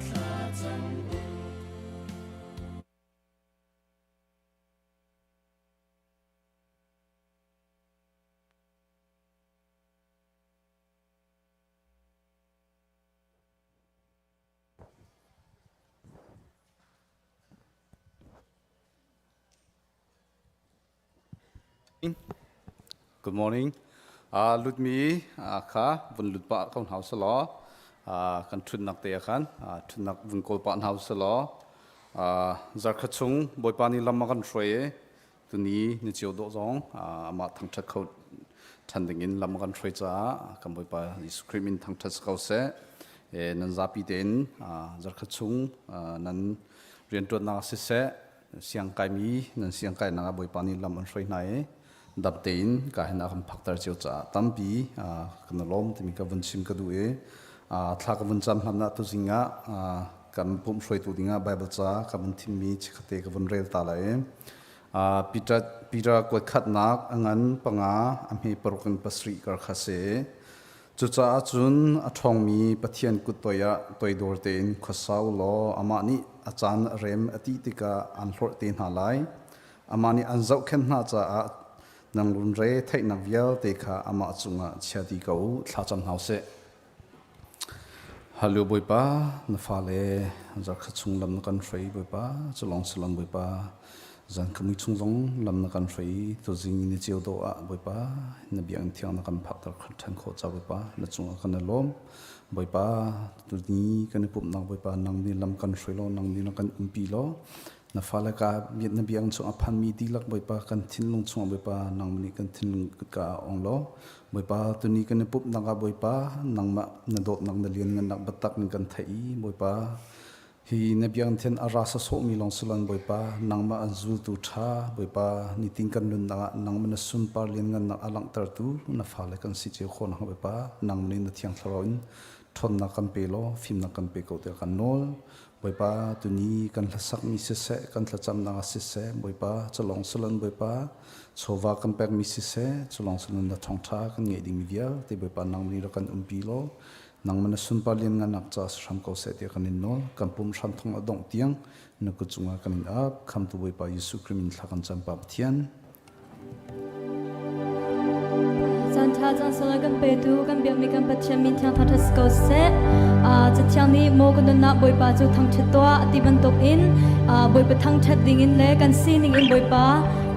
thlacam u. Good morning. Lutmi kha vun lut pah ko hna usalaw kan ṭhutnak te ah khan ṭhutnak vun kawl pah hna usalaw zarkhat chung Bawipa nih lam a kan hruai i tuni ni cio dawh zong amah thangṭhat kho ṭhan dingin lam a kan hruai caah kan Bawipa Jesuh Khrih min thangṭhat si ko seh. Nan zapi tein zarkhat chung nan rianṭuannak siseh siang kaimi nan siang kainak ah Bawipa nih lam an hruai hna i dam tein ka hin a kan phakter cio caah tampi kan i lawm timi ka vun chim ka duh i thla ka vun cam hlan ah tuzing ah kan pumh hruaitu dingah Bible ca ka vun thimmi chikkhatte ka vun rel ta lai i Peter Peter kuat khatnak a ngan panga a hme paruk in pasarih kar kha si. Cucaah cun a ṭhawngmi Pathian kut toiah toidor tein khuasa u law amah nih a caan a rem a ti tikah aan hlorh te hna lai. Amah nih an zohkhenh hna caah nang runre theihnak vialte kha amah cungah chia dih ko u. Thlacam hna u sih. Hallelujah Bawipa, na fale zarkhat chung lam na kan hruai Bawipa, cu lawng si lon Bawipa, zan ka mui chung zong lam na kan hruai tuzing ni ceu dawh ah Bawipa, na biakinn thiang na kan phakter ṭhan khawh ca Bawipa, na cungah kan i lawm. Bawipa, tuni kan i pumhnak Bawipa, nang nih lam kan hruai law, nang nih na kan umpi law, na fale ka na biakinn chung a phanmi dihlak Bawipa kan thinlung chungah Bawipa nang nih kan thinlung ka ong law Bawipa tuni kan i pumhnak ah Bawipa nangmah na dawtnak na lianngannak biatak in kan theih i Bawipa hi na biakinn thian a ra sawsawhmi lawng si loin Bawipa nangmah an zultu ṭha Bawipa nitin kan nunnak ah nangmah na sunpar lianngannak a langhtertu na fale kan si cio khawh nakhnga Bawipa nangmah nih na thiang thlarau in ṭhawnnak kan pe law fimnak kan pe ko tiah kan nawl. Bawipa tuni kan hlasakmi siseh, kan thlacamnak ah siseh, Bawipa culawng siloin Bawipa chawva kan pekmi siseh, culawng siloin na thawngṭha kan ngeih dingmi vialte Bawipa nang nih rak kan umpi law nangmah na sunpar lianngannak ca si hram ko seh tiah kan in nawl. Kan pum hram thong a dongh tiang na kut cungah kan in ap. Khamtu Bawipa Jesuh Khrih min thla kan cam Pa Pathian. Caan ṭha caan sunglawi kan petu kan biakmi kan Pathian min thiang thangṭhat si ko seh. Cathiang nih maw kan nunnak Bawipa cu thangṭhat tuah ti bantukin Bawipa thangṭhat dingin le kan sining in Bawipa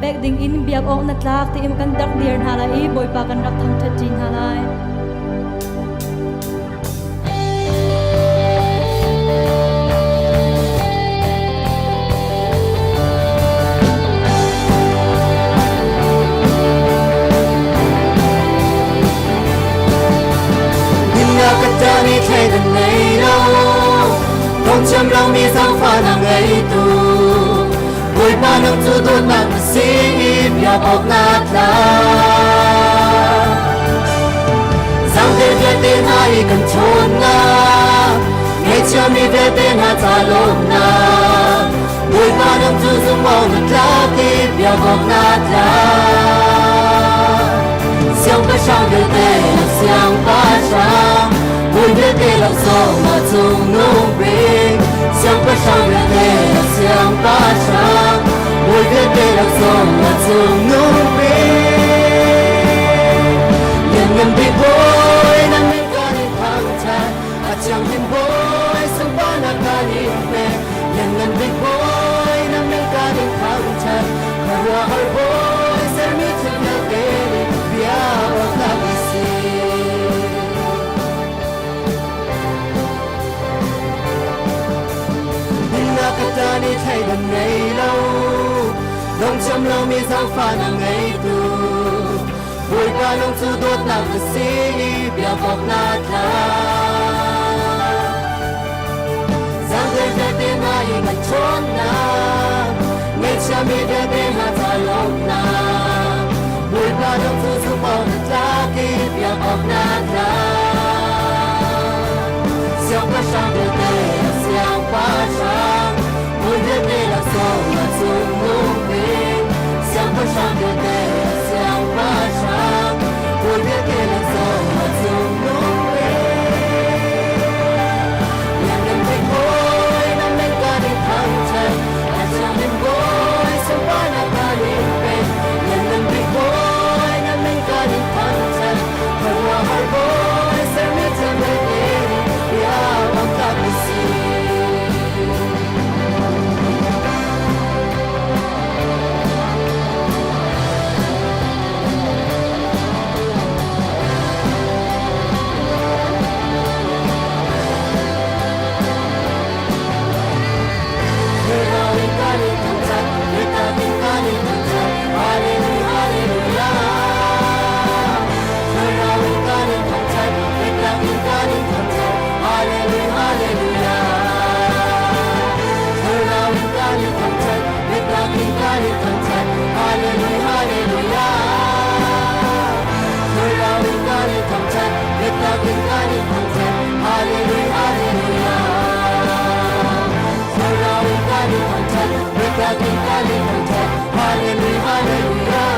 pek dingin biak awk na tlak tiin kan rak dir hna lai i Bawipa kan rak thangṭhat ṭi hna lai. Katani thleidan nei lo Dongcham lo mi zangfa na ngei tu Bawipa nang cu dawtnak na si i biak awk na tla Zangte vialte hna i kan ṭhawnnak, Ngaihchiami vialte hna ca lawmnak, Bawipa nang cu zumh na tlak i biak awk na tlak. Siangpahrang vialte lak siangpahrang, Bawi vialte lak zong ah cungnung bik. Siangpahrang vialte lak siangpahrang, Bawi vialte lak zong ah cungnung bik. Lianngan bik Bawi na min kan in thangṭhat, a thianghlim Bawi sunparnak kan in pek. Lianngan bik Bawi na min kan in thangṭhat, khuaruahhar Bawi sermi thil vialte nih bia awk i si. Nunnak ka ta nih thleidan ngei lo, lungchim lomi zaangfah na ngeitu. Bawipa nang cu dawtnak na si i biakawk na tla. Zaangder vialte hna i kan ṭhawnnak, ngaihchiami vialte hna ca lawmhnak. Bawipa nang cu zumh awk na tlak i biakawk na tla. Siangpahrang vialte siangpahrang, bawi vialte laksawng a cungnung bik. Siangpahrang vialte siangpahrang, bawi vialte laksawng a cungnung bik. Lianngan bik bawi. tlak in kan in thangṭhat. Hallelujah, hallelujah.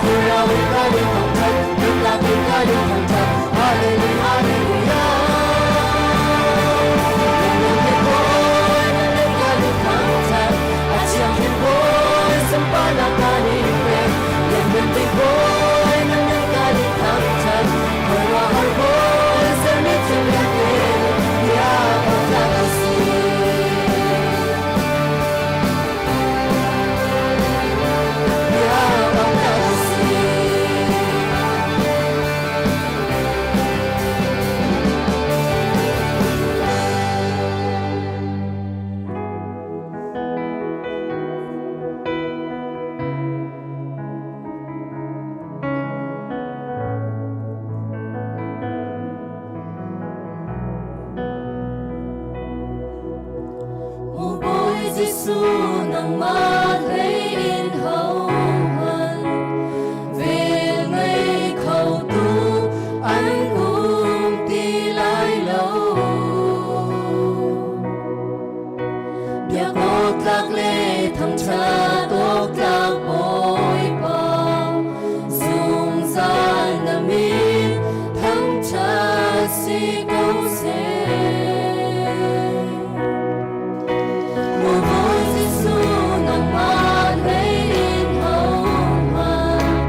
Thlarau in kan in thangṭhat, biatak in kan in thangṭhat. Hallelujah, hallelujah. Lianngan Bawi, na min kan in thangṭhat. A thianghlim Bawi, sunparnak kan in pek. Lianngan Bawi, na min kan in thangṭhat. Khuaruahhar Bawi, sermi thil vialte, biak awk tlak a si. Biak awk tlak a si. Maw Bawi Jesuh nangmah hlei in hohmanh vel ngei kho tu an um ti lai lo. Biak awk tlak le thangṭhat awk tlak Bawipa, zungzal na min thangṭhat si ko seh. Maw Bawi Jesuh nangmah hlei in hohmanh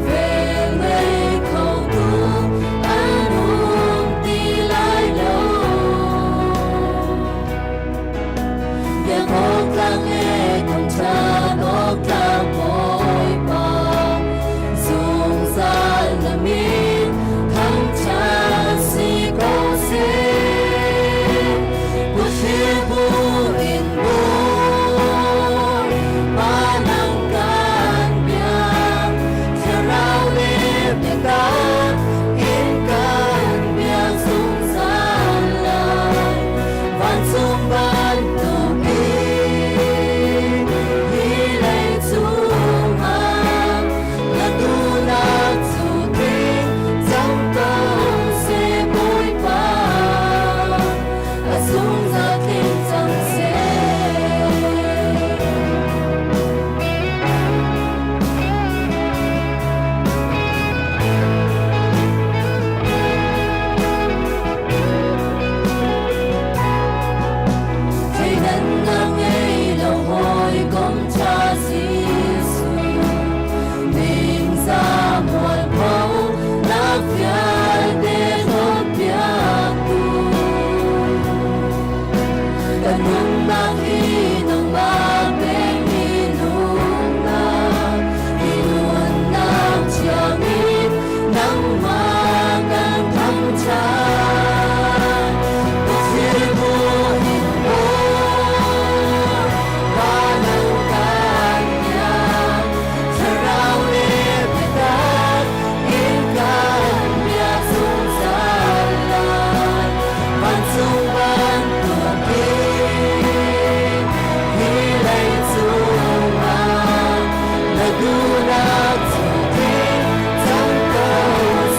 vel ngei kho tu an um ti lai lo. Biak awk tlak le thangṭhat awk tlak Bawipa, zungzal na min thangṭhat si ko seh. Puthlir bu in Bawipa nang kan biak, thlarau le biatak in kan biak zungzal lai. Vancung bantukin hi lei cungah na duhnak cu tling cang ko seh Bawipa, a zungzal tling cang seh. Thleidannak ngei lo hawikom ṭha Jesuh, ningzah mualpho nak vialte hlawtpiaktu. Kan nunnak hi nangmah pekmi nunnak, hi nunnak thiang in nangmah kan thangṭhat. Thilbu in Bawipa nang kan biak, thlarau le biatak in kan biak zungzal lai. Vancung bantukin hi lei cungah na duhnak cu tling cang ko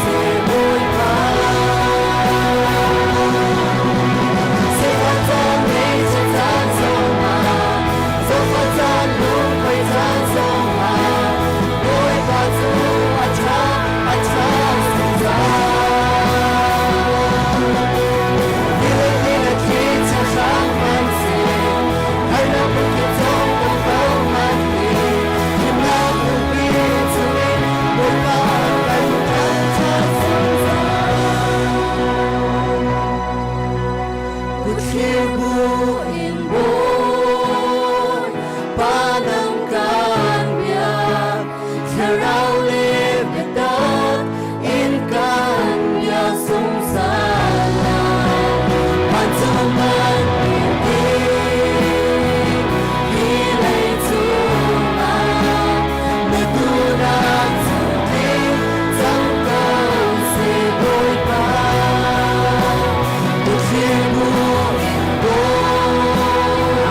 seh Bawipa. Sifak caan ngaihchiat caan zongah, zohfah caan lungkhuai caan zongah, Bawipa cu a ṭha, a ṭha zungzal. Ni le thli chia hrang hmanhseh, harnak phunkip zong tong ko hmanhseh, himnak hmunpi chungin Bawipa kan thangṭhat zungzal. Kuthlir bu in Bawipa nang kan biak, thlarau le biatak in kan biak zungzal lai. Vancung bantukin hi lei cungah na duhnak cu tling cang ko seh Bawipa. Kuthlir bu in Bawipa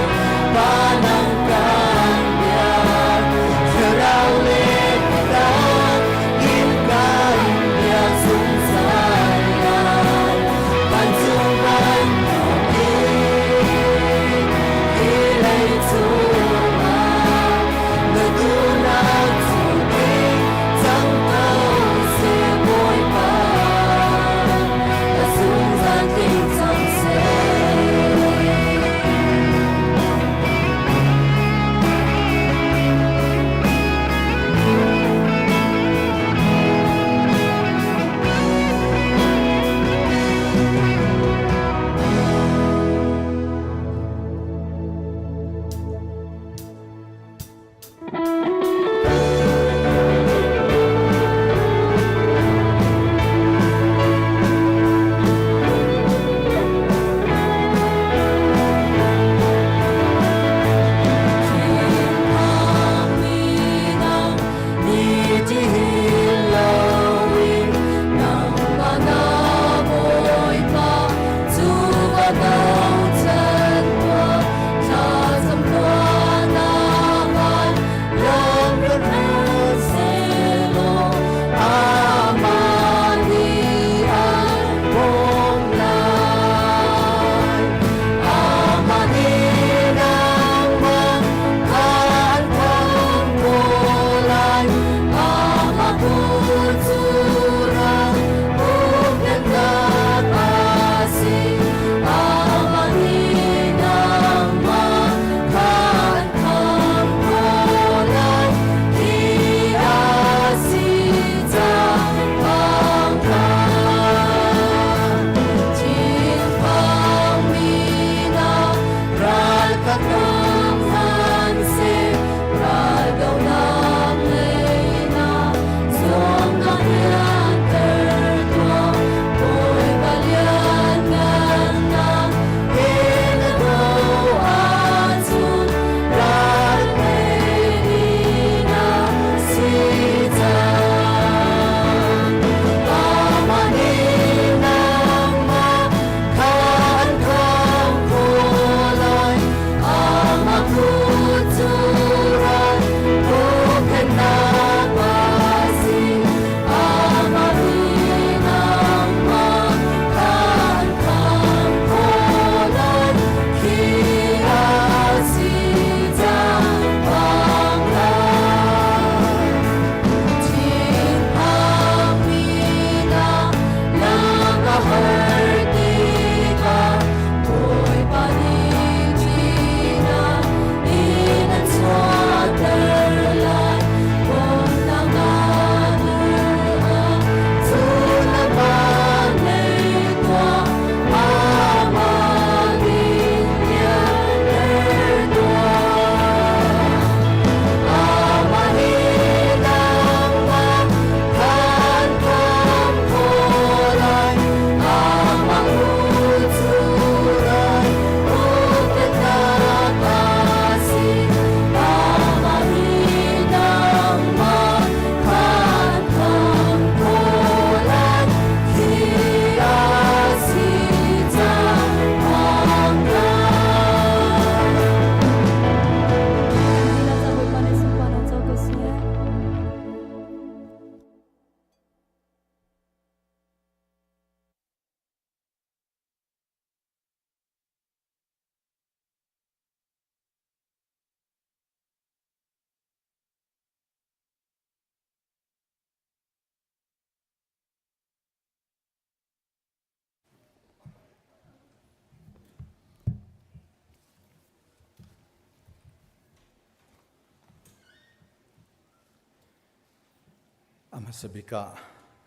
hmasa bik ah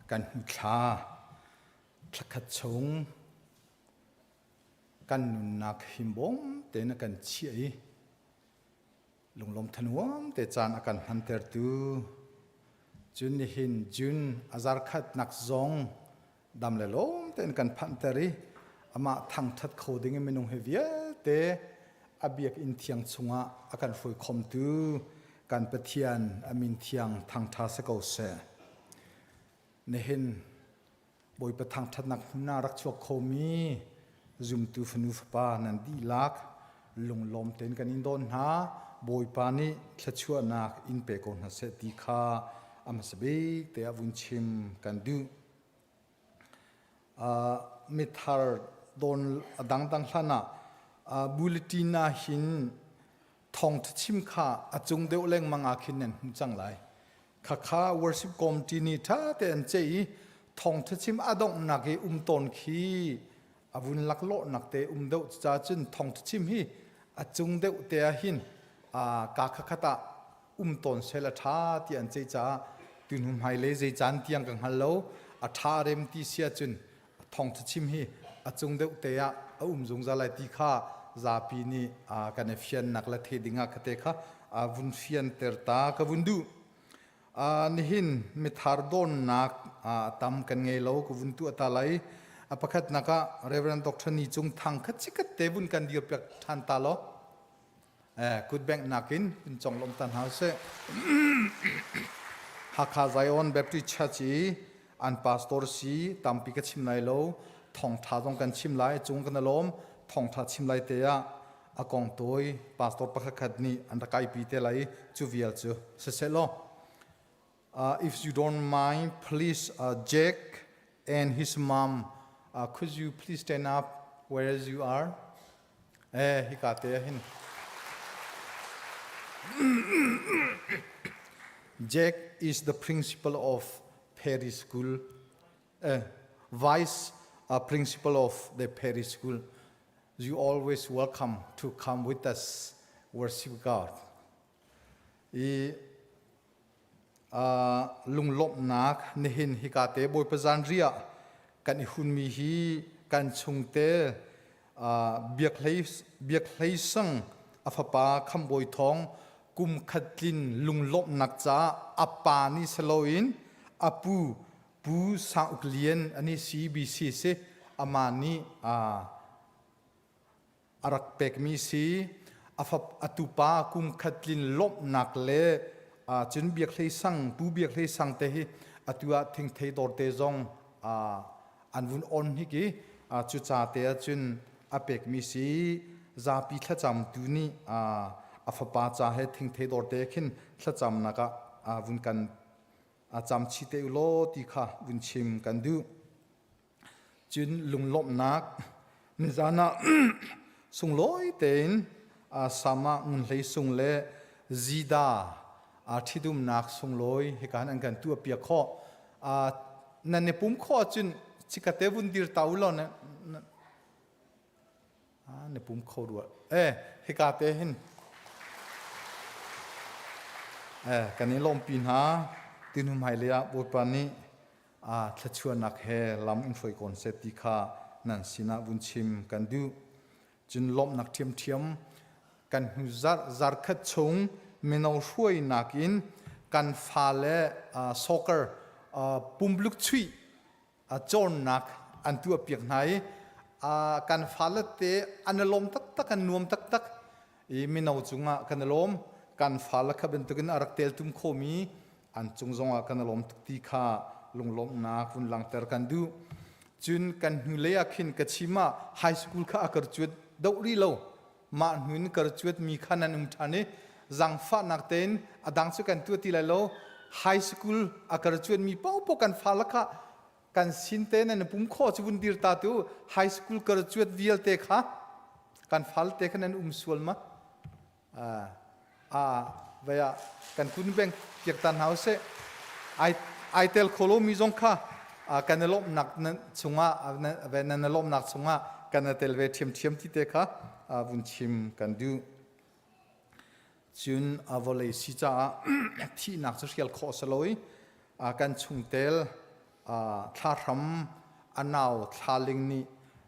kan hnu thla thlakhat chung kan nunnak himbawm tein a kan chiah i lunglawm thanuam te caan a kan hmantertu cun nihin June a zarkhatnak zong dam le lawm tein kan phanhter i amah thangṭhat kho ding in minung hi vialte a biakinn thiang chungah a kan hruai khomtu kan Pathian a min thiang thangṭha si ko seh. Nihin Bawipa thangṭhatnak hmun ah rak chuak khomi zumtu fanu fapa nan dihlak lunglawm tein kan in dawn hna. Bawipa nih thluachuahnak in pe ko hna seh ti kha a hmasa bik te ah vun chim kan duh. Mithar dawn a dangdang hlan ah bulletin ah hin thawngṭha chim kha a cung deuh lengmang ah khin nan hmu cang lai. Khakha worship committee nih ṭha te an ceih i thawngṭha chim a donghnak i um tawn khi a vun laklawhnak te um deuh ca cun thawngṭha chim hi a cung deuh te ah hin ka khakhat ah um tawn sel a ṭha ti an ceih caah tuhnu hmailei zei caan tiang ka hngal lo a ṭha rem ti sia cun thawngṭha chim hi a cung deuh te ah a um zungzal lai ti kha zapi nih kan i fiannak le the ding ah khate kha vun fianter ta ka vun duh. Nihin mithar dawnnak tam kan ngei lo ka vun tuah ta lai. A pakhatnak ah Reverend Dr. Ni Cung Thang kha chikat te vun kan dir piak ṭhan ta law. Kut benghnak in in conglawmh ta hna usih. Hakha Zion Baptist Church i an pastor si tampi ka chim lai lo. Thawngṭha zong kan chim lai, cung kan lawm. Thawngṭha chim lai te ah a kong tawi pastor pakhat khat nih an rak kaipi te lai cu vial cu siseh law. If you don't mind, please, Jack and his mom, could you please stand up whereas you are? Eh, hika te ah hin. Jack is the principal of Perry School, vice principal of the Perry School. You always welcome to come with us worship God. I lunglawmhnak nihin hika te Bawipa zanriah kan i hunmi hi kan chungte Biak Hlei Sang a fapa Khambawi Thawng kum khat tlin lunglawmhnak caah a pa nih si loin a pu Pu Sang Uk Lian ani CBC si amah nih a rak pekmi si. A fap a tupa kum khat tlin lawmhnak le cun Biak Hlei Sang Pu Biak Hlei Sang te hi atu ah thingthei dawr te zong an vun on hnik i cu ca te ah cun a pekmi si. Zapi thlacam tu nih a fapa ca he thingthei dawr te khin thlacamnak ah vun kan cam chih te u law ti kha vun chim kan duh. Cun lunglawmhnak nizan ah sunglawi tein Sama Ngun Hlei Sung le Zida ṭhitumnak sunglawi hika an kan tuahpiak khawh. Nan i pum khawh ahcun chikkate vun dir ta u law na pum kho rua. Eh, hika te hin. Eh, kan i lawmpi hna. Tinu hmailei ah Bawipa nih thluachuahnak he lam in hruai ko seh ti kha nan sinah vun chim kan duh. Cun lawmhnak ṭhiamṭhiam kan hnu zarh zarkhat chung mino hruainak in kan fale soccer pumluk chuih cawnnak an tuahpiak hna i kan fale te an i lawm taktak an nuam taktak i mino cungah kan i lawm. Kan fale kha bantukin a rak teltum khomi an cung zongah kan i lawm tuk ti kha lunglawmhnak vun langhter kan duh. Cun kan hnulei ah khin ka chim ah high school kha a graduate doh rih lo. Mah hnu in graduate mi kha nan um ṭhan i zangfahnak tein a dang cu kan tuah ti lai lo. High school a graduate mi paohpaoh kan fale kha kan sin te nan pum khawh cu vun dir ta tu. High school graduate vialte kha kan fale te kha nan um sual ma? A vaya kan kun beng piak tan hau se. Ai ai tel kholo mi zong kha kan i lawmhnak chungah nan i lawmhnak chungah kan i tel ve ṭhiamṭhiam ti te kha vun chim kan duh. Cun vawlei si caah thihnak cu hrial khawh si lo i. Kan chungtel thlahram a nau Thlaling nih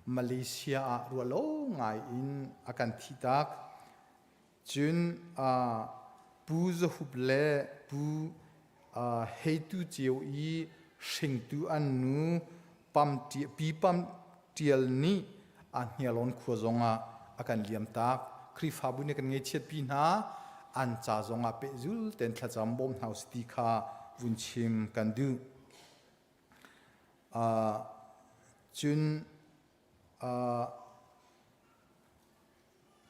Malaysia ah ruahlo ngai in a kan thihtak. Cun Pu Za Hup le Pu Heitu Ceu i hringtu an nu Pam Pi Pam Ṭial nih a Hniarlawn khua zongah a kan liamtak. Khrihfabu nih kan ngaihchiatpi hna. An ca zongah pehzul tein thlacam bawm hna usih ti kha vun chim kan duh. Cun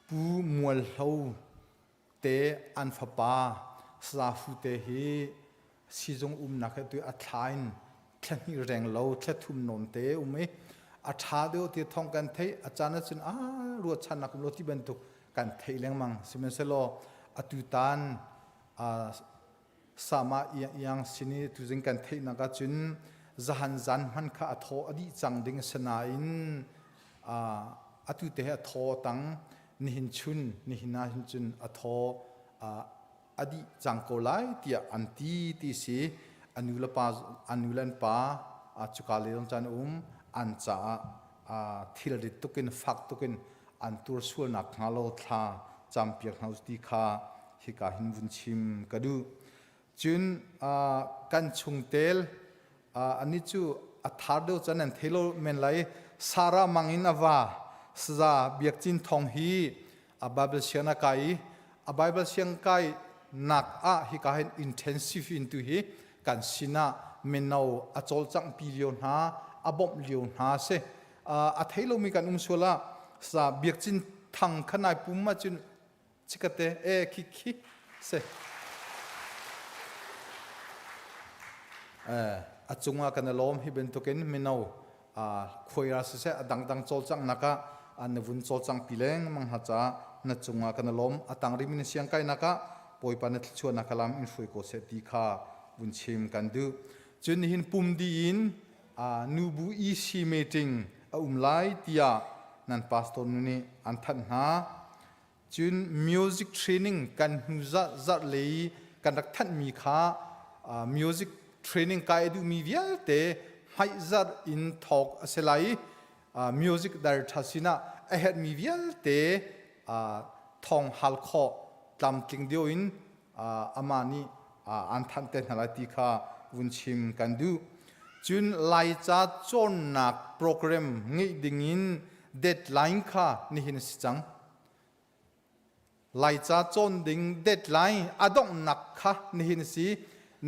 Pu Mual Hlo te an fapa Sazafu te hi sizung umnak he tu a thla in thla hnih reng lo thla thum nawn te um i a ṭha deuh ti thawng kan theih a caan ahcun a ruahchannak um lo ti bantuk kan theih lengmang sihmanhsehlaw atu tan sama iang sin i tuzing kan theihnak ahcun zahan zan hman kha a thaw a dih cang ding a si nain atu te he a thaw tang nihin chun nihin ah hin cun a thaw a dih cang ko lai tiah an ti ti si a nu le pa an nu le an pa cuka le zong caan um an caah thilrit tukin fak tukin an tur sualnak hnga lo thla campiak hna ti kha hika hin vun chim ka duh cun kan chungtel ani cu a thar deuh cun an thei lo men lai Sarah mang in a va saza Biak Cin Thong hi a Bible siang a kai i a Bible siang kai nak ah hika hin intensive in tu hi kan sinah mino a cawlcangh pi lio hna a bawmh lio hna si a thei lomi kan um sual ah sa Biak Cin Thang khanai pum ah cun Chikate e khi khi se. A cungah kan i lawm hi bantukin mino khuaira siseh a dangdang cawlcanghnak ah na vun cawlcang pi lengmang hna caah na cungah kan i lawm. A tang rimi na siang kainak ah Bawipa na thluachuahnak lam in hruai ko seh ti kha vun chim kan duh. Cun nihin pum dih in nubu EC meeting a um lai tiah nan pastor nu nih an thanh hna. Cun music training kan hnu zarh lei kan rak thanhmi kha music training kai a duhmi vialte hmaihzarh in thawk a si lai i music director sinah a herhmi vialte thawng hal khawh tlamtling deuh in amah nih aan thanh te hna lai ti kha vun chim kan duh. Cun Laica cawnnak program ngeih dingin deadline kha nihin a si cang. Laica cawn ding deadline a donghnak kha nihin a si.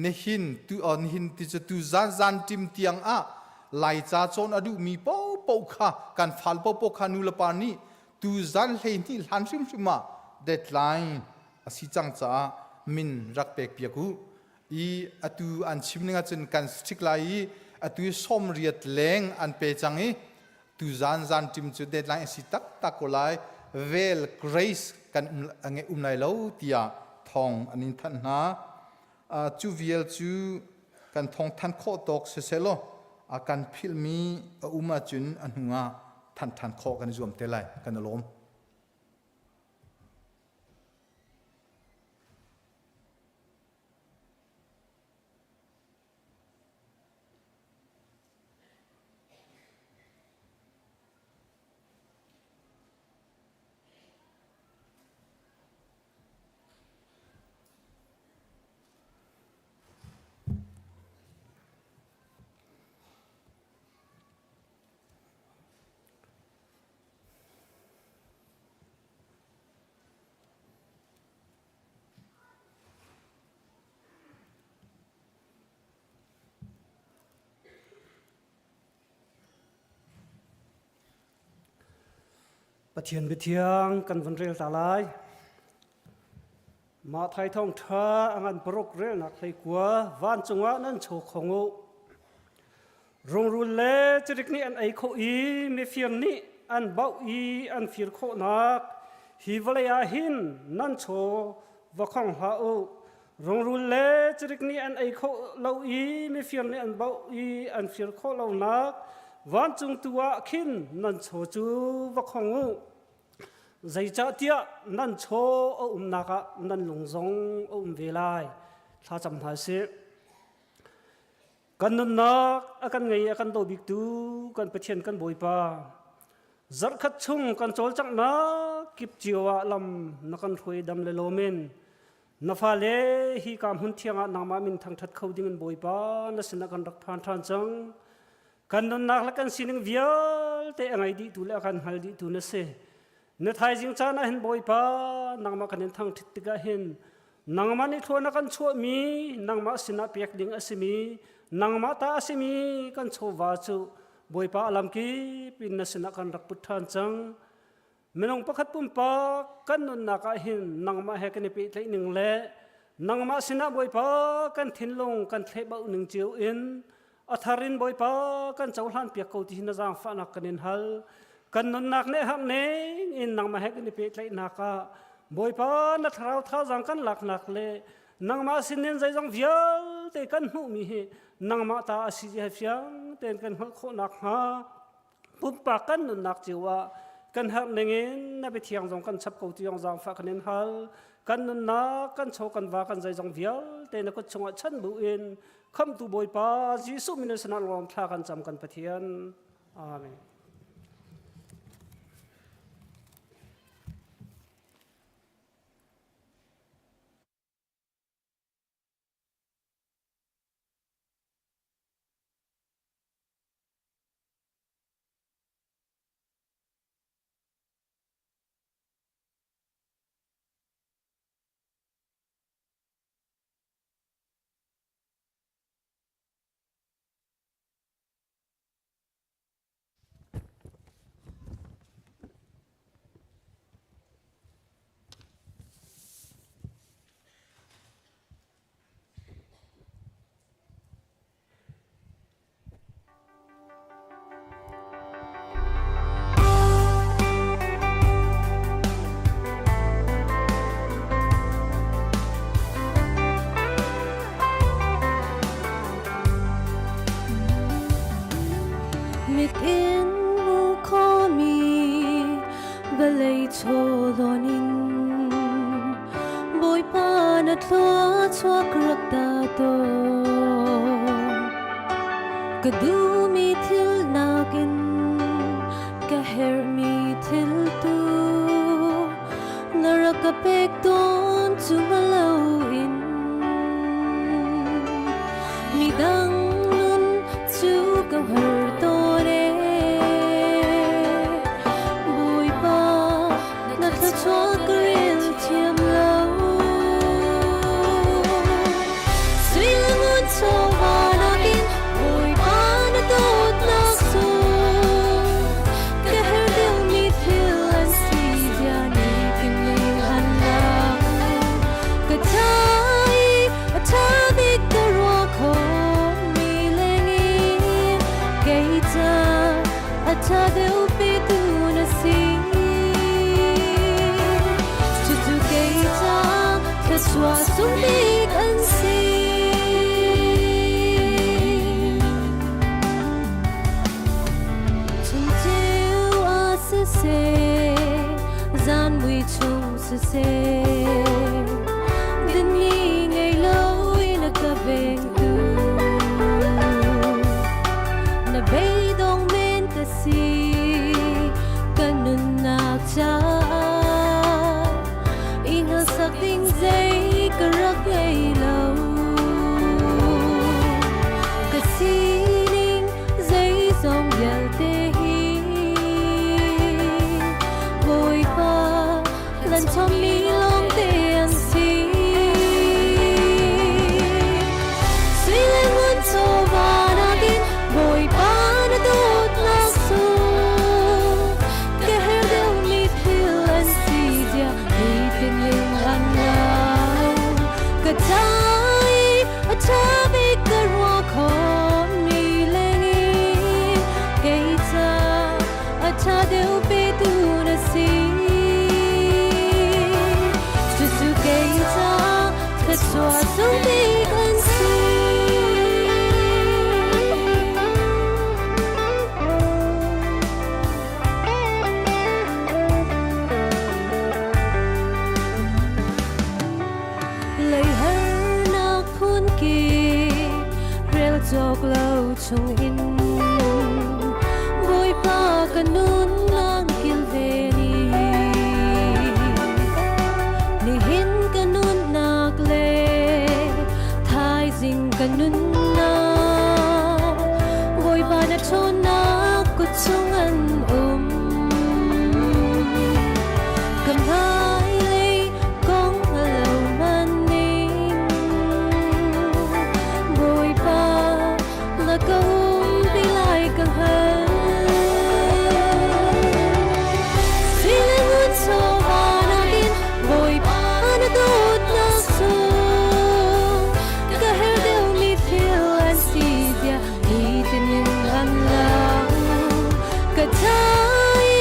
Nihin tu nihin ti cu tu zan zan ṭim tiang ah Laica cawn a duhmi paohpaoh kha kan fal paohpaoh kha nulepa nih tu zan 12 hlan hrimhrim ah deadline a si cang caah min rak pek piak u i atu an chim ning ahcun kan strict lai i atu i 80 leng an pe cang i tuzan zan ṭim cu deadline a si taktak ko lai vel grace kan um lai lo tiah thawng an in thanh hna cu vial cu kan thawng than khawh tawk siselaw a kan philhmi a um ahcun a hnu ah than than khawh kan i zuam te lai kan i lawm. Pathian biathiang kan vun rel ta lai. Mah thai thong ṭha a ngan paruk relnak hleikua vancung ah nan chaw khong u. Rungrul le cirik nih an ei khawh i mifir nih an bauh i an fir khawhnak hi vawlei ah hin nan chaw va khong hlah u. Rungrul le cirik nih an ei khawh lo i mifir nih an bauh i an fir khawh lonak vancung tu ah khin nan chaw cu va khong u. Zeicahtiah nan chaw a umnak ah nan lung zong a um ve lai. Thlacam hna sih. Kan nunnak a kan ngei a kan daw biktu kan Pathian kan Bawipa zarhkhat chung kan cawlcanghnak kip cio ah lam na kan hruai dam le lawmin na fale hi ka hmun thiang ah nangmah min thangthat kho ding in Bawipa na sinah kan rak phan ṭhan cang. Kan nunnak le kan sining vialte a ngei dihtu le a kan hngal dihtu na si. Na thaizing caan ah hin Bawipa nangmah kan in thangṭhit tikah hin nangmah nih thlua na kan chuahmi nangmah sinah pek ding a simi nangmah ta a simi kan chawva cu Bawipa a lamkip in na sinah kan rak put ṭhan cang. Minung pakhat pumpak kan nunnak ah hin nangmah he kan i pehtlaih ning le nangmah sinah Bawipa kan thinlung kan thlehbauh ning cio in a thar in Bawipa kan cohlan piak ko ti hi na zaangfahnak kan in hal. Kan nunnak nih har ning in nangmah he kan i pehtlaihnak ah Bawipa na thlarau thazaang kan laknak le nangmah sinin zeizong vialte kan hmuhmi hi nangmah ta a si ti he fiang tein kan hngalh khawh nakhnga pumpak kan nunnak cio ah kan herh ningin na biathiang zong kan chap ko ti zong zaangfah kan in hal. Kan nunnak kan chaw kan va kan zeizong vialte na kut chungah chan bu in khamtu Bawipa Jesuh min sinah lawm thla kan cam kan Pathian. Amen. Mit in hmu khomi vawlei chawhlawn in Bawipa na thlua chuak rak ta tawn. Ka duhmi thil nakin ka herhmi thil tu na rak ka pek tawn cu lo in. Midang nun cu ka har tawn ee. Bawipa na thluachuah ka rel thiam lo. Sui le ngun chawva nakin Bawipa na dawtnak sung ka herh deuhmi thil an si zia nitin leng an lang. Ka tha i a ṭha bik ka ruah khomi lengin kei ca a ṭha deuh pitu na si. Cucu kei ca thluachuah sung bik an si. Chun ceu ah siseh, zan mui chung siseh, dinh ngei lo in a ka vengtu. Na beidong men ka si, ka nunnak caah i sak ding zei ka rak ngei lo. Ka sining zeizong vialte hi Bawipa lan chommi lawngte an si. Sui le ngun chawva nakin Bawipa na dawtnak sung ka herh deuhmi thil an si zia nitin ling an lang. Ka ca i a ṭha bik ka ruah khomi lengin kei ca a ṭha deuh petu na si. chungin Bawipa ka nunnak kilven i Nihin ka nunnak le thaizing ka nunnak Bawipa na ṭhawnnak kut chung an um Ka hmailei kong a lo maning Bawipa na ka umpi lai ka hngal Sui le ngun chawva nakin Bawipa na dawtnak sung ka herh deuhmi thil an si zia nitin in an lang ka tha i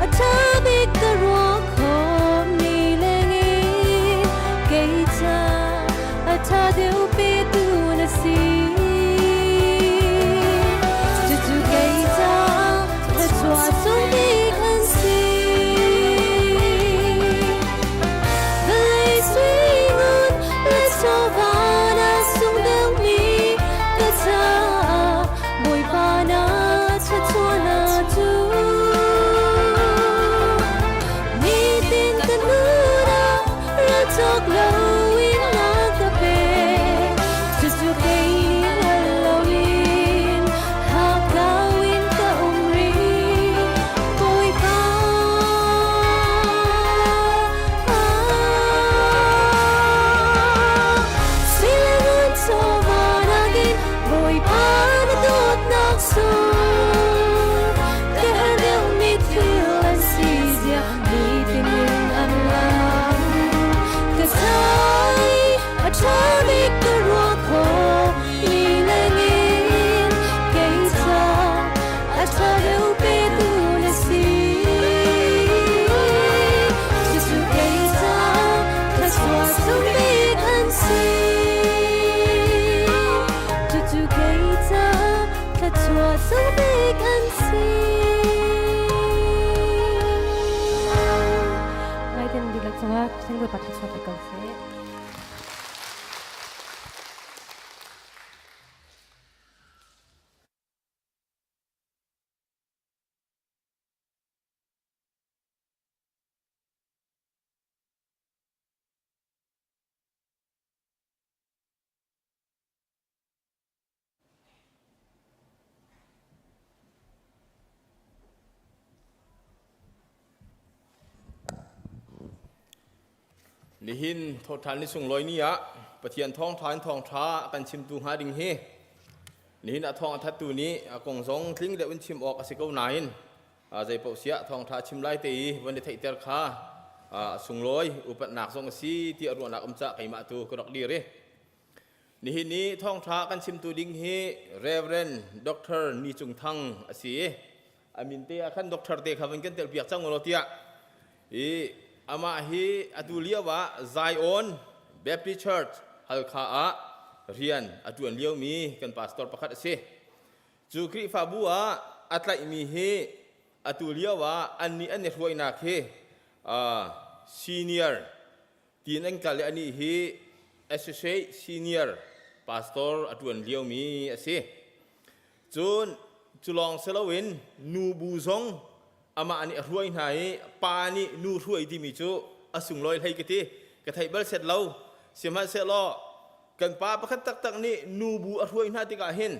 a ṭha bik ka ruah khawhmi lengin kei ca a ṭha deuh petu na si. Cucu kei ca thluachuah sung bik an si. Vawlei sui ngun le chawva na sung deuhmi ka caah Bawipa na thluachuahnak cu nitin ka nun ah ra cawk loin na ka pek. Cucu kei nih hngal loin hakkau in ka um rih. Bawipa. Sui le ngun chawva nakin Bawipa na dawtnak sung ka herh deuhmi thil an si zia nitin in an lang. Ka thai a ṭha bik ka ruah khawh mi lengin kei ca a ṭha deuh petu na si. Cucu kei ca thluachuah sung bik an si. Cucu kei ca thluachuah sung bik an si. Ngaiten dihlak cungah Pathian Bawipa thluachuah pe ko seh. Nihin thawhṭhan ni sunglawi ni ah Pathian thawngṭha in thawngṭha a kan chimtu hnga ding hi nihin a thawng a thattu nih a kong zong tling deuh in chim awk a si ko nain zeipaoh siah thawngṭha chim lai te i van i theihter kha a sunglawi upatnak zong a si ti a ruahnak um cah keimah tu ka rak dir i Nihin ni thawngṭha kan chimtu ding hi Reverend Dr. Ni Cung Thang a si i a min te ah khan Doctor te kha van kan telpiak cang ulaw tiah i amah hi atu lio ah Zion Baptist Church Halkha ah rian a ṭuan liomi kan pastor pakhat a si. Cu Khrihfabu ah a tlaihmi hi atu lio ah annih an i hruainak hi senior Tiin an kal i anih hi associate senior pastor a ṭuan liomi a si. Cun cu lawng si loin nu bu zong amah nih a hruai hna i pa nih nu hruai timi cu a sunglawi hlei ka ti. Ka theih bal set lo. Sihmanhsehlaw kan pa pakhat taktak nih nu bu a hruai hna tikah hin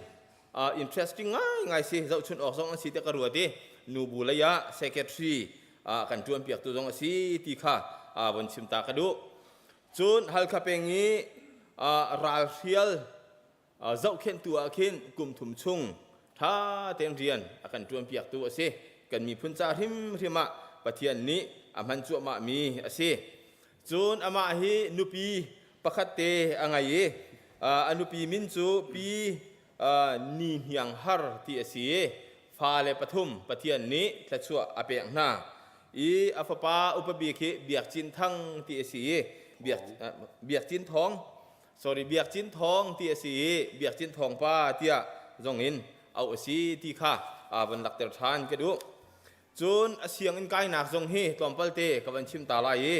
interesting ngaingai si zohchun awk zong an si tiah ka ruat i nu bu lei ah secretary kan ṭuanpiaktu zong a si ti kha von chim ta ka duh. Cun Halkha peng i ralhrial zohkhenhtu ah khin kum thum chung ṭha tein rian a kan ṭuanpiaktu a si. Kan miphun ca hrimhrim ah Pathian nih a hman cuahmahmi a si. Cun amah hi nupi pakhat te a ngei i a nupi min cu Pi Ni Hniang Har ti a si i fale pathum Pathian nih thluachuah a pek hna i a fapa upa bik hi Biak Cin Thang ti a si i Biak Biak Cin Thawng sorry Biak Cin Thawng ti a si i Biak Cin Thawng pa tiah zong in auh a si ti kha van lakter ṭhan ka duh. Cun a sianginn kainak zong hi tlawmpal te ka van chim ta lai i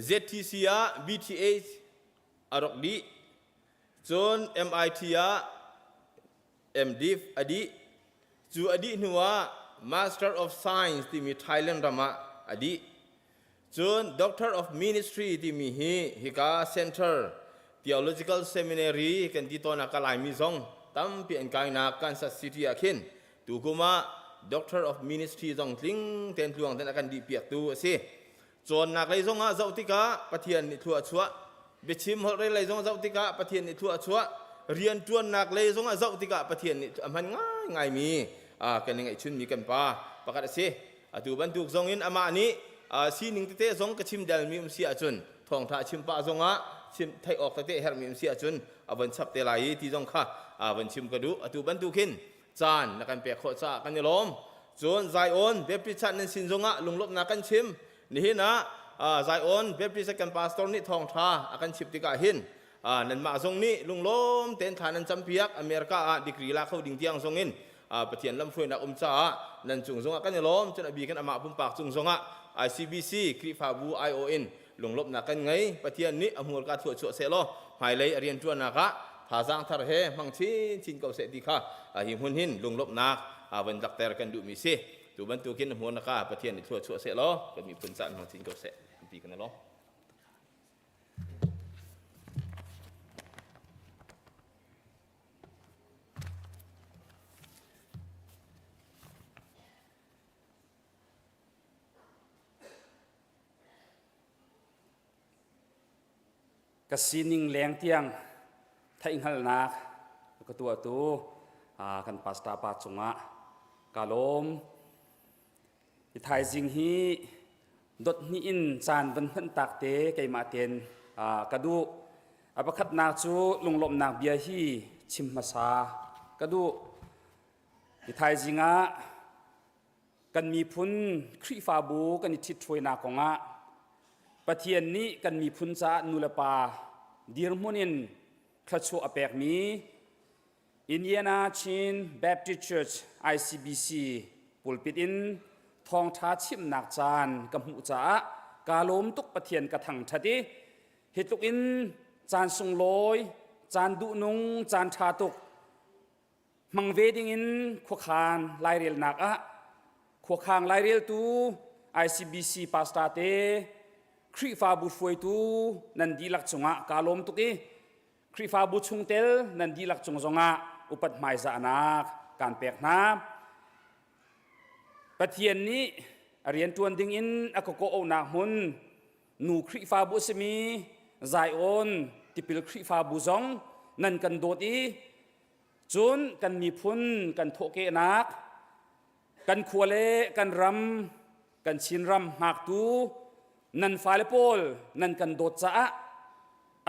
ZTC ah BTH a rak dih. Cun MIT ah MDiv a dih. Cu a dih hnu ah Master of Science timi Thailand ram ah a dih. Cun Doctor of Ministry timi hi hika Center Theological Seminary kan ti tawn ah ka Laimi zong tampi an kainak Kansas City ah khin tukum ah Doctor of Ministry zong tling tein tluang ten a kan dih piaktu a si. Cawnnak lei zong ah zoh tikah Pathian nih thlua a chuah. Biachim holhrel lei zong zoh tikah Pathian nih thlua a chuah. Rianṭuannak lei zong ah zoh tikah Pathian nih a hman ngaingaimi kan i ngeihchunmi kan pa pakhat a si. Atu bantuk zong in amah nih sining tete zong ka chim delmi um si ahcun thawngṭha chim pah zong ah chim theih awk tete herhmi um si ahcun a von chap te lai i ti zong kha von chim ka duh. Atu bantuk hin caan na kan pek khawh caah kan i lawm. Cun Zion Baptist Church nan sin zongah lunglawmhnak kan chim. Nihin ah Zion Baptist kan pastor nih thawngṭha a kan chimh tikah hin nanmah zong nih lunglawm tein thla nan campiak America ah degree la kho ding tiang zong in Pathian lamhruainak um caah nan cung zongah kan i lawm. Cun a bik in amah pumpak cung zongah ICBC Khrihfabu IO in lunglawmhnak kan ngei. Pathian nih a hmurka thluachuah seh law hmailei a rianṭuannak ah thazaang thar he hmang chinchin ko seh ti kha hi hmun hin lunglawmhnak van lakter kan duhmi si. Tu bantukin hmurnak ah Pathian nih thluachuah seh law kan miphun caan hmang chin ko seh. Tampi kan i lawm. Ka sining leng tiang theihhngalhnak ka tuahtu kan pastor pa cungah ka lawm. Hi thaizing hi dot hnih in caan van hman tak te keimah ten ka duh. A pakhatnak cu lunglawmhnak bia hi chim hmasa ka duh. Hi thaizing ah Kan miphun Khrihfabu kan i ṭhithruainak kongah Pathian nih kan miphun caah nulepa dirhmun in thluachuah a pekmi Indiana Chin Baptist Church ICBC pulpit in thawngṭha chimnak caan ka hmuh caah kaa lawm tuk Pathian ka thangṭhat i hi tluk in caan sunglawi, caan duhnung, caan ṭha tuk Hmang ve dingin khuakhan lairelnak ah khuakhang laireltu ICBC pastor te Khrihfabu hruaitu nan dihlak cungah kaa lawm tuk i Khrihfabu chungtel nan dihlak cung zongah upat hmaizahnak kaan pek hna. Pathian nih a rianṭuan dingin a ka kawh-auhnak hmun nu Khrihfabu a simi Zion tipil Khrihfabu zong nan kan dawt i Cun kan miphun kan thawhkehnak, kan khua le kan ram, kan Chinram hngaktu nan fale pawl nan kan dawt caah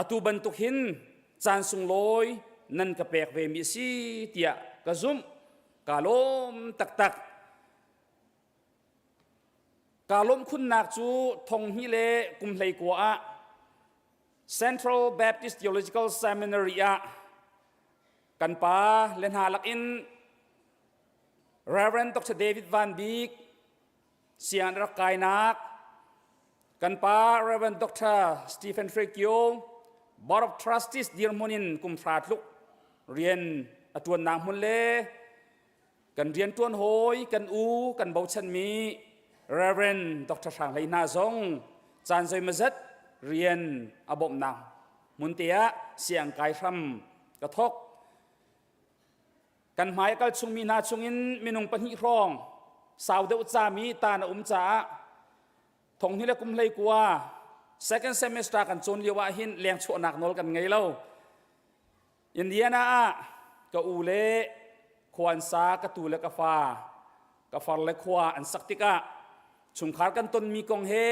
atu bantuk hin caan sunglawi nan ka pek ve mi a si tiah ka zumh. Kaa lawm taktak. Kaa lawmh khunnak cu thong hnih le kum 19 ah Central Baptist Theological Seminary ah kan pa le hna lakin Reverend Dr. David Van Bik siang rak kainak kan pa Reverend Dr. Stephen Frekio Board of Trustees dirhmun in kum hra tluk rian a ṭuannak hmun le kan rianṭuan hawi kan u kan bochanmi Reverend Dr. Hrang Hlei hna zong caan zeimazat rian a bawmhnak hmun te ah siang kai hram ka thawk. Kan hmai a kal chungmi hna chungin minung pahnih hrawng sau deuh cami tan a um caah thonghni le kum 19 second semester kan cawn lio ah hin leng chuahnak nawl kan ngei lo. Indiana ah ka u le khua an sa, ka tu le ka fa, ka far le khua an sak tikah chungkhar kan tonmi kong he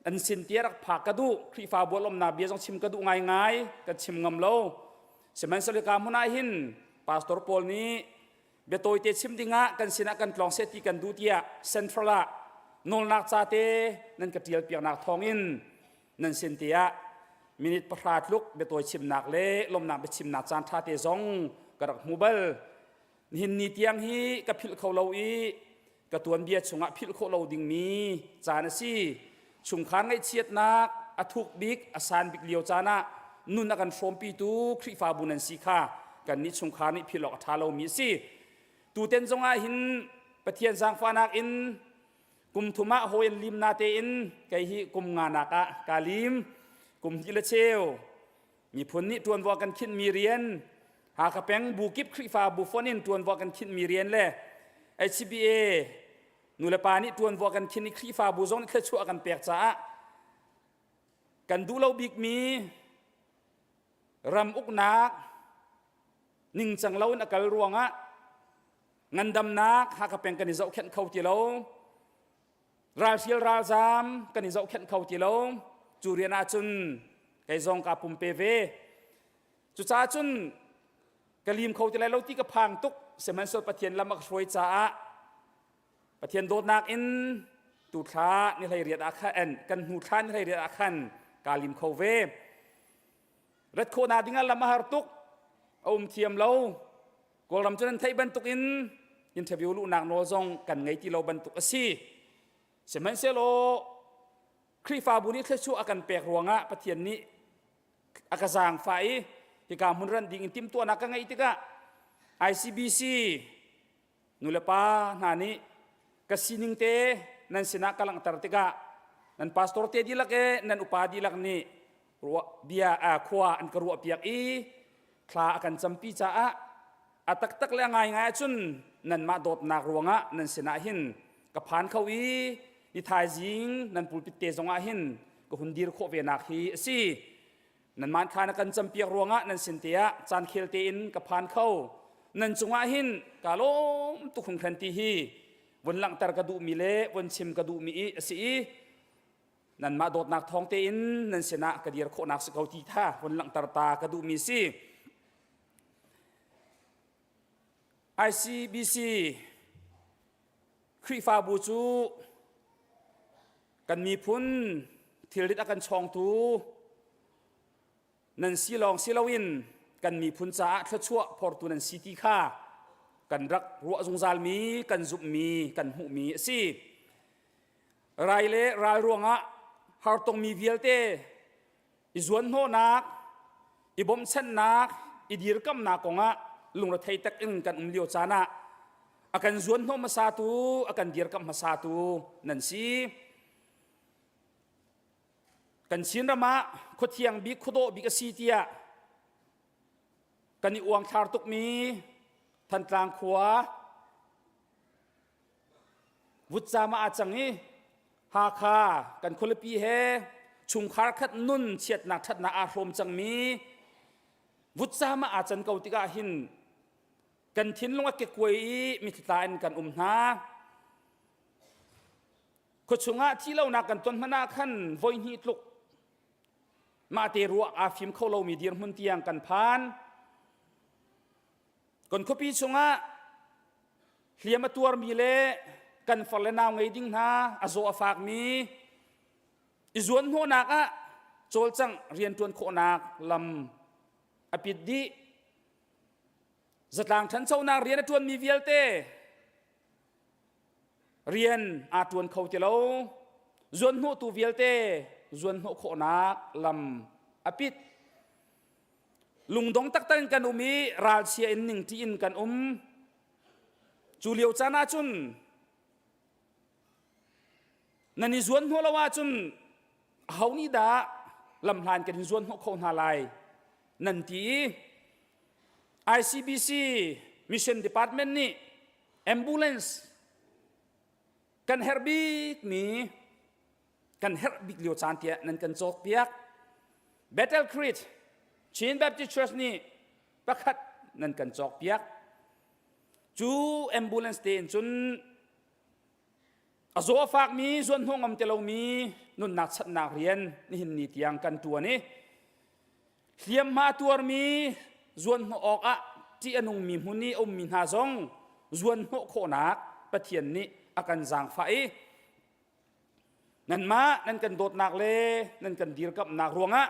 an sin tia rak phak ka duh. Khrihfabu lawmnak bia zong chim ka duh ngaingai, ka chim ngam lo. Sihmanhsehlaw ka hmun ah hin pastor pawl nih bia tawite chim dingah kan sinah kan tlawng seh ti kan duh tiah central ah nawlnak ca te nan ka ṭial piaknak thawngin nan sin te ah minute pahra tluk biatawi chimnak le lawmnak biachimnak caan ṭha te zong ka rak hmu bal. Nihin ni tiang hi ka philh kho lo i ka tuanbia chungah philh khawh lo dingmi caan a si. Chungkhar ngaihchiatnak a thuk bik, a san bik lio caan ah nun a kan hrawmpitu Khrihfabu nan si kha Kannih chungkhar nih philh awk a ṭha lomi a si. Tuten zongah hin Pathian zaangfahnak in kum thum ah hawi an lim na tein kei hi kum nga nak ah kaa lim. Kum hnih le cheu miphun nih ṭuanvo kan khinhmi rian Hakha peng bu kip Khrihfabu fonh in ṭuanvo kan khinhmi rian le HCBA nulepa nih ṭuanvo kan khinh i Khrihfabu zong nih thluachuah kan pek caah kan duh lo bikmi ram uknak ningcang lo in a kal ruangah ngandamnak Hakha peng kan i zohkhenh kho ti lo ralhrial ralzaam kan i zohkhenh kho ti lo cu rian ahcun kei zong kaa pumpe ve cucaah cun ka lim kho ti lai lo ti ka phang tuk sihmanhsehlaw Pathian lam a ka hruai caah Pathian dawtnak in tu thla ni hlei riat ah khan kan hnu thla ni hlei riat ah khan kaa lim kho ve rat khawhnak ding ah lam a har tuk a um thiam lo Kawlram cu nan theih bantuk in interview luhnak nawl zong kan ngei ti lo bantuk a si sihmanhsehlaw Khrihfabu nih thluachuah a kan pek ruangah Pathian nih a ka zaangfah i hika hmun ran ding in timhtuahnak ka ngeih tikah ICBC nulepa hna nih ka sining te nan sinah ka langhter tikah nan pastor te dihlak e nan upa dihlak nih bia khua an ka ruahpiak i thla a kan campi caah a taktak le a ngaingai ahcun nanmah dawtnak ruangah nan sinah hin ka phan kho i ni thaizing nan pulpit te zongah hin ka hun dir khawh ve nak hi a si. Nanmah thla na kan campiak ruangah nan sin te ah caan khel tein ka phan kho. Nan cungah hin ka lawm tuk hringhran ti hi vun langhter ka duhmi le vun chim ka duhmi i a si i nanmah dawtnak thawng tein nan sinah ka dir khawhnak si ko ti tha vun langhter ta ka duhmi si. ICBC Khrihfabu cu kan miphun thilrit a kan chawngtu nan si lawng si loin kan miphun caah thluachuah phortu nan si ti kha kan rak ruah zungzalmi kan zumhmi kan hmuhmi a si. Rai le ral ruangah hartongmi vialte i zuanhnawhnak, i bawmhchanhnak, i dirkamnak kongah lungrethei tak in kan um lio caan ah a kan zuanhnawh hmasatu, a kan dirkamh hmasatu nan si. Kan Chinram ah khuathiang bik, khuadawh bik a si tiah kan i uangthlar tukmi Thantlang khua Vutcam ah aa cang i Hakha kan khualipi he chungkhar khat nun chiatnak ṭhatnak aa hrawm cangmi vutcam ah aa can ko tikah hin kan thinlung a kekuai i mitthla in kan um hna. Khuachung ah thi lonak kan ton hmanh ah khan voi hnih tluk mahte ruah aa fim kho lomi dirhmun tiang kan phan. Kan khuapi chungah hliam a tuarmi le kan far le nau ngei ding hna a zaw a fakmi i zuanhnawhnak ah cawlcangh rianṭuan khawhnak lam a pit dih. Zatlang ṭhanchonak rian a ṭuanmi vialte rian aa ṭuan kho ti lo. Zuanhnawhtu vialte zuanhnawh khawhnak lam a pit. Lungdong taktak in kan um i ralchia in ningṭi in kan um. Cu lio caan ahcun nan i zuan hnawh lo ahcun aho nih dah lamhlan kan in zuan hnawh kho hna lai nan ti i ICBC Mission Department nih ambulance kan herh bikmi kan herh bik lio caan tiah nan kan cawkpiak. Battle Creek Chin Baptist Church nih pakhat nan kan cawkpiak. Cu ambulance te in cun a zaw a fakmi zuanhnawh ngam te lomi nunnak chanhnak rian nihin ni tiang kan tuan i hliamhma tuarmi zuanhnawh awkah ṭih a nungmi hmun i a ummi hna zong zuanhnawh khawhnak Pathian nih a kan zaangfah i Nanmah nan kan dawtnak le nan kan dirkamhnak ruangah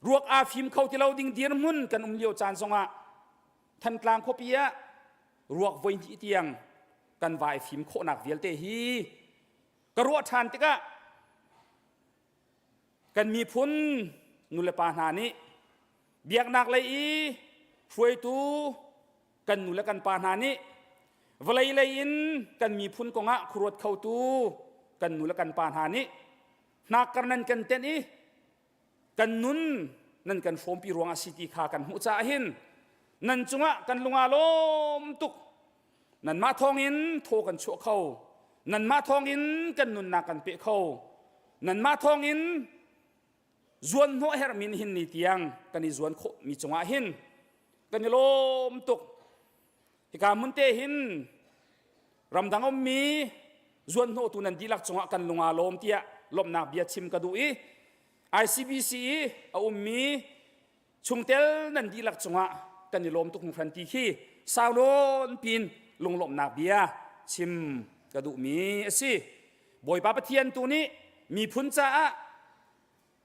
ruak aa fim kho ti lo ding dirhmun kan um lio caan zongah Thantlang khuapi ah ruak voi hnih tiang kan vai fim khawhnak vialte hi ka ruah ṭhan tikah kan miphun nulepa hna nih biaknak lei i. Hruaitu kan nu le kan pa hna nih vawlei lei in kan miphun kongah khuaruat khotu kan nu le kan pa hna nih hnakkar nan kan tenh i kan nun nan kan hrawmpi ruangah si ti kha kan hmuh caah hin nan cungah kan lung aa lawm tuk. Nanmah thawngin thaw kan chuah kho, nanmah thawngin kan nunnak kan peh kho, nanmah thawngin zuan hnawh herhmi hin ni tiang kan i zuan khawh mi cungah hin kan i lawm tuk. Hika hmun te hin ramdang ummi zuan hnawhtu nan dihlak cungah kan lung aa lawm tiah lawmhnak bia chim ka duh i ICBC i a ummi chungtel nan dihlak cungah kan i lawm tuk hringhran ti khi sau nawn pin lunglawmhnak bia chim ka duhmi a si. Bawipa Pathian tu nih miphun caah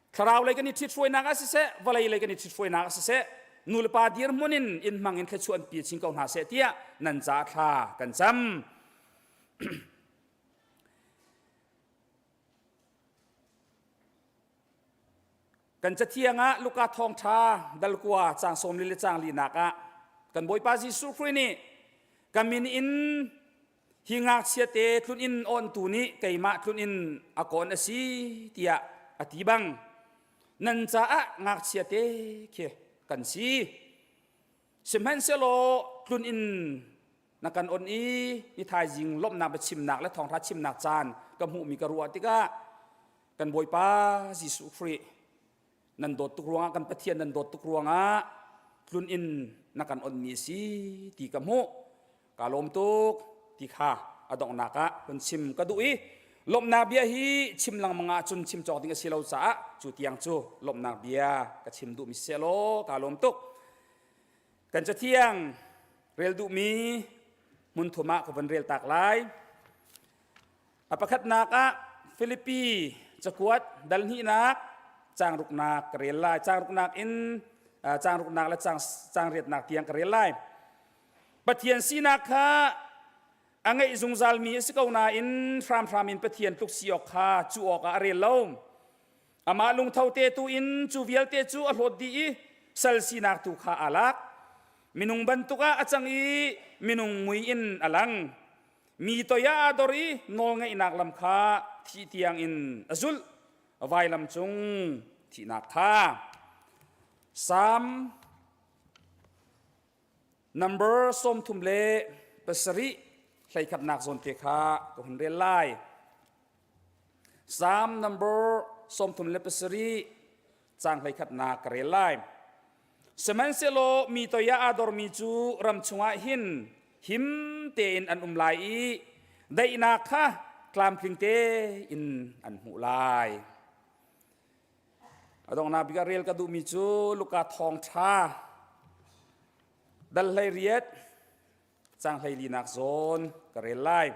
thlarau lei kan i ṭhithruainak ah siseh, vawlei lei kan i ṭhithruainak ah siseh, nulepa dirhmun in in hmang in thluachuah an pi chin ko hna seh tiah nan caah thla kan cam. Kan cathiang ah Luka thawngṭha dalkua caang 14 le caang linak ah kan Bawipa Jesuh Khrih nih ka min in hi ngakchia te tlun inn awntu nih keimah tlun inn a kawn a si tiah a ti bang nan caah ngakchia te khi kan si. Sihmanhsehlaw tlun inn na kan on i ni thaizing lawmhnak biachimnak le thawngṭha chimnak caan ka hmuhmi ka ruah tikah kan Bawipa Jesuh Khrih nan dawt tuk ruangah kan Pathian nan dawt tuk ruangah tlun in na kan onmi a si ti ka hmuh. Ka lawm tuk ti kha a donghnak ah hun chim ka duh i lawmhnak bia hi chim lengmang ahcun chim cawk ding a si lo caah cu tiang cu lawmhnak bia ka chim duhmi si law ka lawm tuk. Kan cathiang rel duhmi hmun thum ah ka vun rel tak lai. A pakhatnak ah Filipi cakuat dal hnihnak caang ruknak ka rel lai. Caang ruknak in caang ruknak le caang, caang riatnak tiang ka rel lai. Pathian sinak kha a ngeih zungzalmi a si ko nain hramhram in Pathian tluk si awk kha cu awkah a rel lo. Amah lungtho te tu in cu vialte cu a hlawt dih i sal sinak tu kha aa lak. Minung bantuk ah a cang i minung mui in a lang. Mi toi ah aa dor i nawlngeihnak lam kha thih tiang in a zulh. Vailam cung thihnak kha. Salm number 37 hleikhatnak zawn te kha ka hun rel lai. Salm number 37 caang hleikhatnak ka rel lai. Sihmanhsehlaw mi toi ah aa dormi cu ram chungah hin him tein an um lai i daihnak kha tlamtling tein an hmuh lai. A donghnak bik ah rel ka duhmi cu Luka thawngṭha dal 18 caang 14 zawn ka rel lai.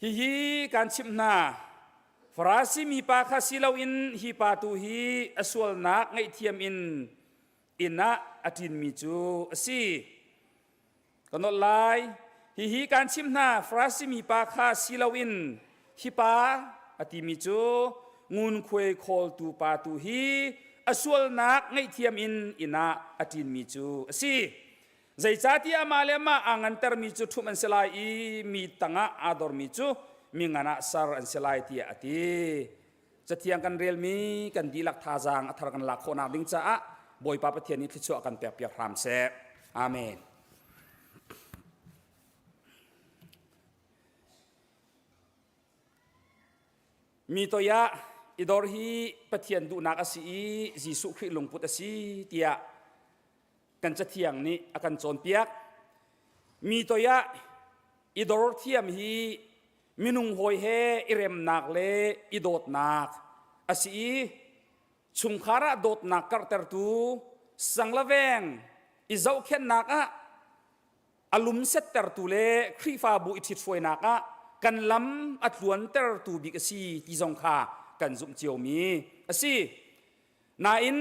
Hihi kan chimh hna, Farasi mipa kha si loin hi pa tu hi a sualnak ngaihthiam in inn ah a ṭinmi cu a si. Ka nolh lai, hihi kan chimh hna, Farasi mipa kha si loin hi pa a timi cu ngunkhuai khawltu pa tu hi a sualnak ngaihthiam in inn ah a ṭinmi cu a si. Zeicahtiah amah le amah aa ngantermi cu ṭhumh an si lai i mi tangah aa dormi cu mi ngan ah ser an si lai tiah a ti. Cathiang kan relmi kan dihlak thazaang a thar kan lak khawhnak ding caah Bawipa Pathian nih thluachuah kan pekpiak hram seh. Amen. Mi toi ah i dor hi Pathian duhnak a si i Jesuh Khrih lungput a si tiah kan cathiang nih a kan cawnpiak. Mi toi ah i dor thiam hi minung hawi he i remnak le i dawtnak a si i chungkhar ah dawtnak karhtertu sanglaveng i zohkhenhnak ah a lumsettertu le Khrihfabu i ṭhithruainak ah kan lam a tluantertu bik a si ti zong kha kan zumh ciomi a si. Nain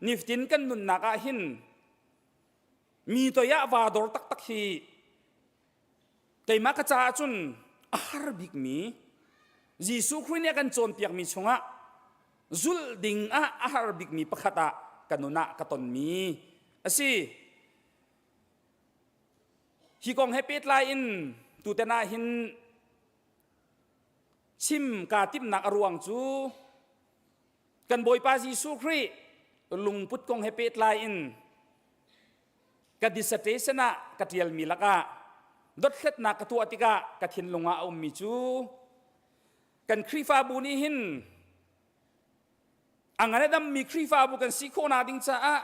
nifatin kan nunnak ah hin mi toi ah vaa dor taktak hi keimah ka caah cun a har bikmi Jesuh Khrih nih a kan cawnpiakmi chungah. Zulh ding ah a har bikmi pakhat ah ka nun ah ka tonmi a si. Hi kong he pehtlai in tutan ah hin chim kaa timhnak a ruang cu kan Bawipa Jesuh Khrih lungput kong he pehtlai in ka dissertation ah ka ṭialmi lakah dothlatnak ka tuah tikah ka thinlung ah a ummi cu kan Khrihfabu nih hin a ngan a dammi Khrihfabu kan si khawhnak ding caah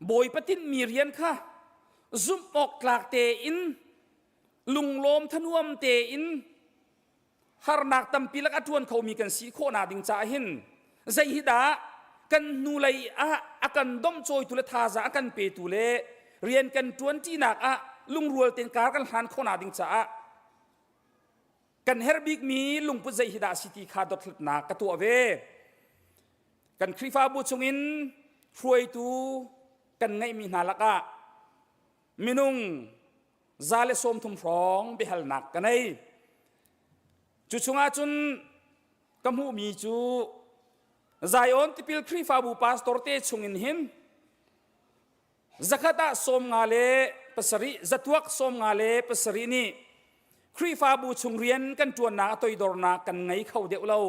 Bawipa tinhmi rian kha zumh awk tlak tein lunglawm thanuam tein harnak tampi lak a ṭuan khomi kan si khawhnak ding caah hin zei hi dah kan hnulei ah a kan domhcawitu le thazaang a kan petu le rian kan ṭuanṭinak ah lungrual tein kar kan hlan khawhnak ding caah kan herh bikmi lungput zei hi dah si ti kha dothlatnak ka tuah ve. Kan Khrihfabu chungin hruaitu kan ngeihmi hna lakah minung 130 hrawng biahalnak ka nei. Cu chungah cun ka hmuhmi cu Zion Tipil Khrihfabu pastor te chungin hin zakhat ah 57 zatuak 57 nih Khrihfabu chung rian kan ṭuannak a toidornak kan ngei kho deuh lo.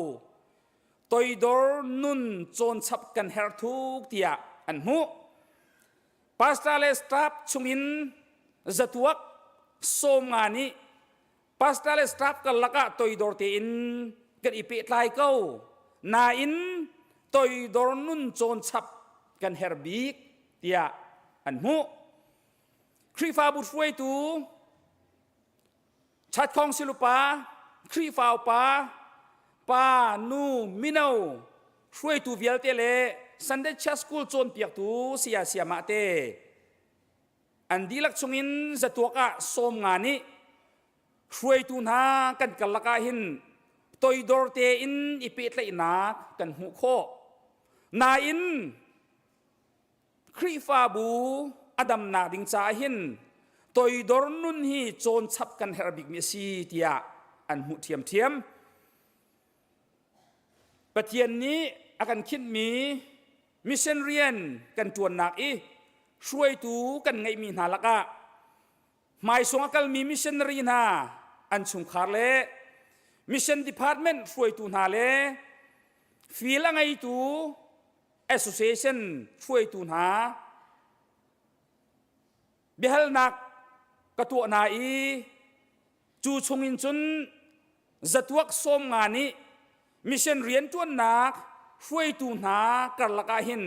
Toidor nun cawnchap kan herh thuk tiah an hmuh. Pastor le staff chungin zatuak 50 nih pastor le staff karlak ah toidor tein kan i pehtlai ko. Nain toidor nun cawnchap kan herh bik tiah an hmuh. Khrihfabu hruaitu Chatkhong silupa, Khrihfa upa, pa, nu, mino, hruaitu vialte le Sunday Church School cawnpiaktu saya sayamah te an dihlak chungin zatuak ah 50 nih hruaitu hna kan karlak ah hin toidor tein i pehtlaihnak kan hmuh khawh. Nain Khrihfabu a damnak ding caah hin toidor nun hi cawn chap kan herh bikmi a si tiah an hmuh ṭhiamṭhiam. Pathian nih a kan khinhmi mission rian kan ṭuannak i hruaitu kan ngeihmi hna lakah hmaisung a kalmi missionary hna an chungkhar le mission department hruaitu hna le feel a ngeitu association hruaitu hna biahalnak ka tuah hna i cu chungin cun zatuak 50 nih mission rianṭuannak hruaitu hna karlak ah hin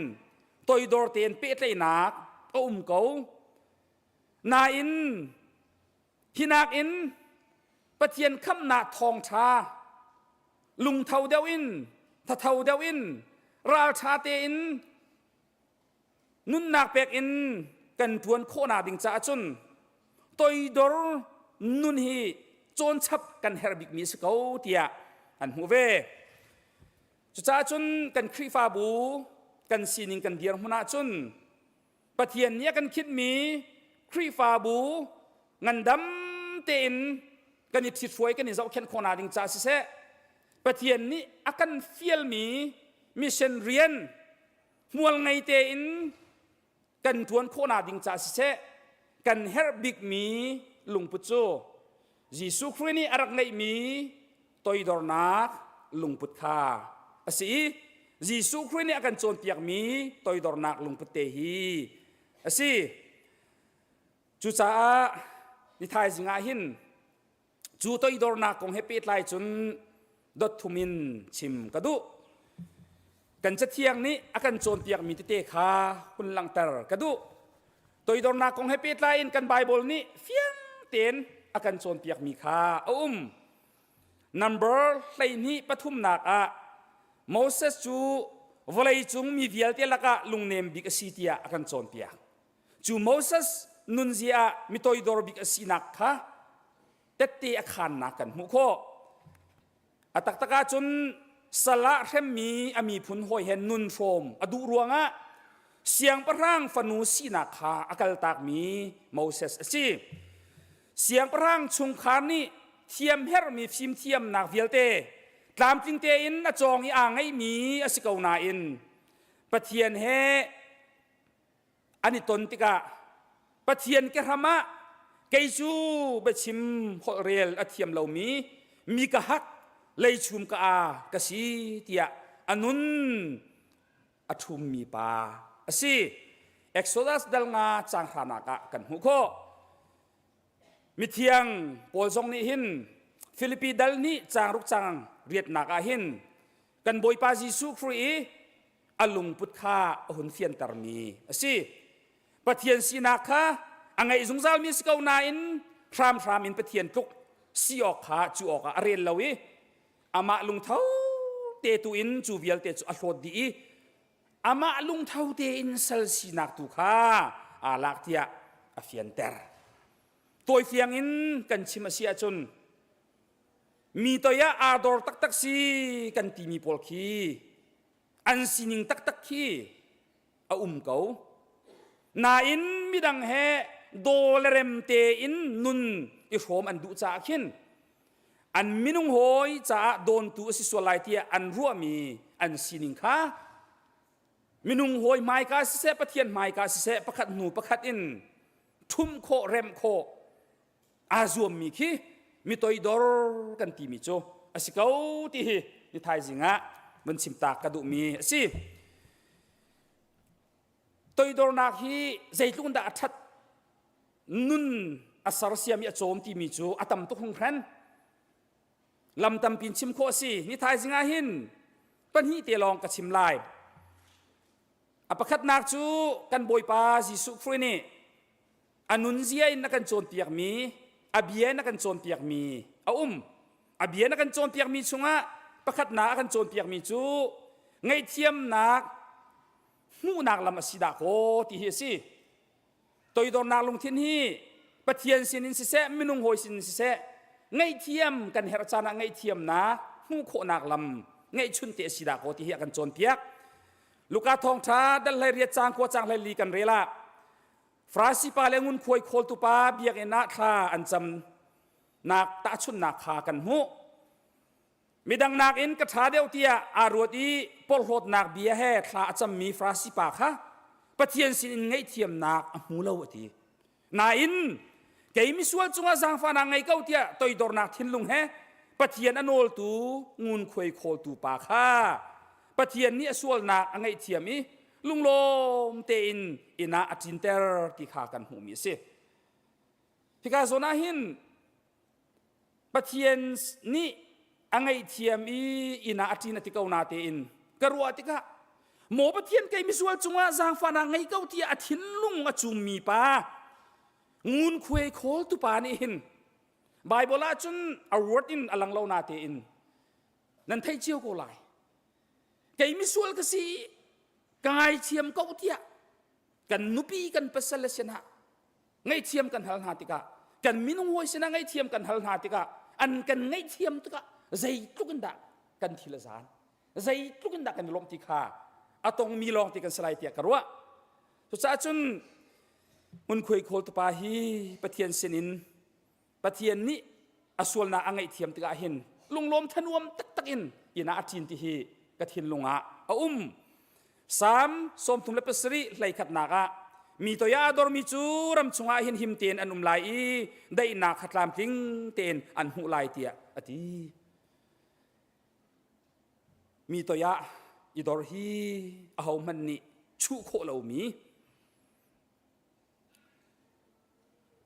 toidor tein pehtlaihnak a um ko. Nain hi nakin Pathian khamhnak thawngṭha lungtho deuh in thatho deuh in ralṭha tein nunnak pek in kan ṭuan khawhnak ding caah cun toidor nun hi cawnchap kan herh bikmi a si ko tiah an hmuh ve. Cucaah cun kan Khrihfabu kan sining kan dirhmun ahcun Pathian nih a kan khinhmi Khrihfabu ngandam tein kan i ṭhithruai kan i zohkhenh khawhnak ding caah siseh Pathian nih a kan fialmi mission rian hmual ngei tein kan ṭuan khawhnak ding caah siseh kan herh bikmi lungput cu Jesuh Khrih nih a rak ngeihmi toidornak lungput kha a si i Jesuh Khrih nih a kan cawnpiakmi toidornak lungput te hi a si. Cucaah ni thaizing ah hin cu toidornak kong he pehtlai cun dot thum in chim ka duh. Kan Cathiang nih a kan cawnpiakmi tete kha hun langhter ka duh. Toidornak kong he pehtlai in kan Baibal nih fiang tein a kan cawnpiakmi kha a um. Number 12 pathumnak ah Moses cu vawleicung mi vialte lakah lungnem bik a si tiah a kan cawnpiak. Cu Moses nunzia ah mi toidor bik a sinak kha tette a khaannak kan hmuh khawh. A taktak ahcun sal ah hremmi a miphun hawi he nun hrawm a duh ruangah siangpahrang fanu sinak kha a kaltakmi Moses a si. Siangpahrang chungkhar nih thiam herhmi fimthiamnak vialte, Tlamtling tein a cawng i aa ngeihmi a si ko nain Pathian he an i ton tikah Pathian kehram ah kei cu biachim holhrel a thiam lomi mi ka hak leichum ka aa ka si tiah a nun a ṭhummi pa a si. Exodus dal nga caang hranak ah kan hmuh khawh. Mithiang Paul zong nih hin Filipi dal nih caang ruk caang riatnak ah hin kan Bawipa Jesuh Khrih i a lungput kha a hun fiantermi a si. Pathian sinak kha a ngeih zungzalmi si ko nain hramhram in Pathian tluk si awk kha cu awkah a rel lo i amah lungtho te tu in cu vialte cu a hlawt dih i amah lungtho tein sal sinak tu kha aa lak tiah a fianter. Tawifiang in kan chim a si ahcun mi toi ah aa dor taktak si kan timi pawl khi an sining taktak khi a um ko. Nain midang he daw le rem tein nun i hrawm an duh caah khin an minung hawi caah dawntu a si sual lai tiah an ruahmi an sining kha minung hawi hmaika siseh Pathian hmaika siseh pakhat hnu pakhat in ṭhumh khawh remh khawh aa zuammi khi mi toidor kan timi cu a si ko ti hi ni thaizing ah vun chim tak ka duhmi a si. Toidornak hi zeitluk in dah a ṭhat nun a sersiam i a cawm timi cu a tam tuk hringhran. Lam tampi in chim khawh a si. Ni thaizing ah hin pahnih te lawng ka chim lai. A pakhatnak cu kan Bawipa Jesuh Khrih nih a nunzia in a kan cawnpiakmi, a bia in a kan cawnpiakmi a um. A bia in a kan cawnpiakmi chungah pakhatnak a kan cawnpiakmi cu ngaihthiamnak hmuhnak lam a si dah kaw ti hi a si. Toidornak lungthin hi Pathian sinin siseh, minung hawi sinin siseh, ngaihthiam kan herh caan ah ngaihthiamnak hmuh khawhnak lam ngeihchun te a si dah kaw ti hi a kan cawnpiak. Luka thawngṭha dal hlei riat caang khua caang hlei li kan rel ah Farasi pa le ngunkhuai khawltu pa biakinn ah thla an camnak tahchunhnak kha kan hmuh. Midang nakin ka ṭha deuh tiah aa ruat i porhlawtnak bia he thla a cammi Farasi pa kha Pathian sinin ngaihthiamnak a hmu lo a ti. Nain kei misual cungah zaangfahnak ngei ko tiah toidornak thinlung he Pathian a nawltu ngunkhuai khawltu pa kha Pathian nih a sualnak a ngaihthiam i lunglawm tein inn ah a ṭinter ti kha kan hmuhmi a si. Hika zawn ah hin Pathian nih a ngaihthiam i inn ah a ṭin a ti ko natein ka ruah tikah maw Pathian kei misual cungah zaangfahnak ngei ko tiah a thinlung a cummi pa ngunkhuai khawltu pa nih hin Bible ah cun a word in a lang lo natein nan theih cio ko lai kei misual ka si ka ngaithiam ko tiah kan nupi kan pasal le sinah ngaihthiam kan hal hna tikah kan minung hawi sinah ngaihthiam kan hal hna tikah an kan ngaihthiam tikah zeitluk in dah kan thil a zan zeitluk in dah kan i lawmh ti kha a tongmi lawng ti kan si lai tiah ka ruah cucaah cun ngunkhuai khawl tupa hi Pathian sinin Pathian nih a sualnak a ngaihthiam tikah hin lunglawm thanuam taktak in inn ah a ṭin ti hi ka thinlung ah a um. Salm 37 hleikhatnak ah mi toi ah a dormi cu ram chungah hin him tein an um lai i daihnak kha tlamtling tein an hmuh lai tiah a ti. Mi toi ah i dor hi ahohmanh nih chuh khawh lomi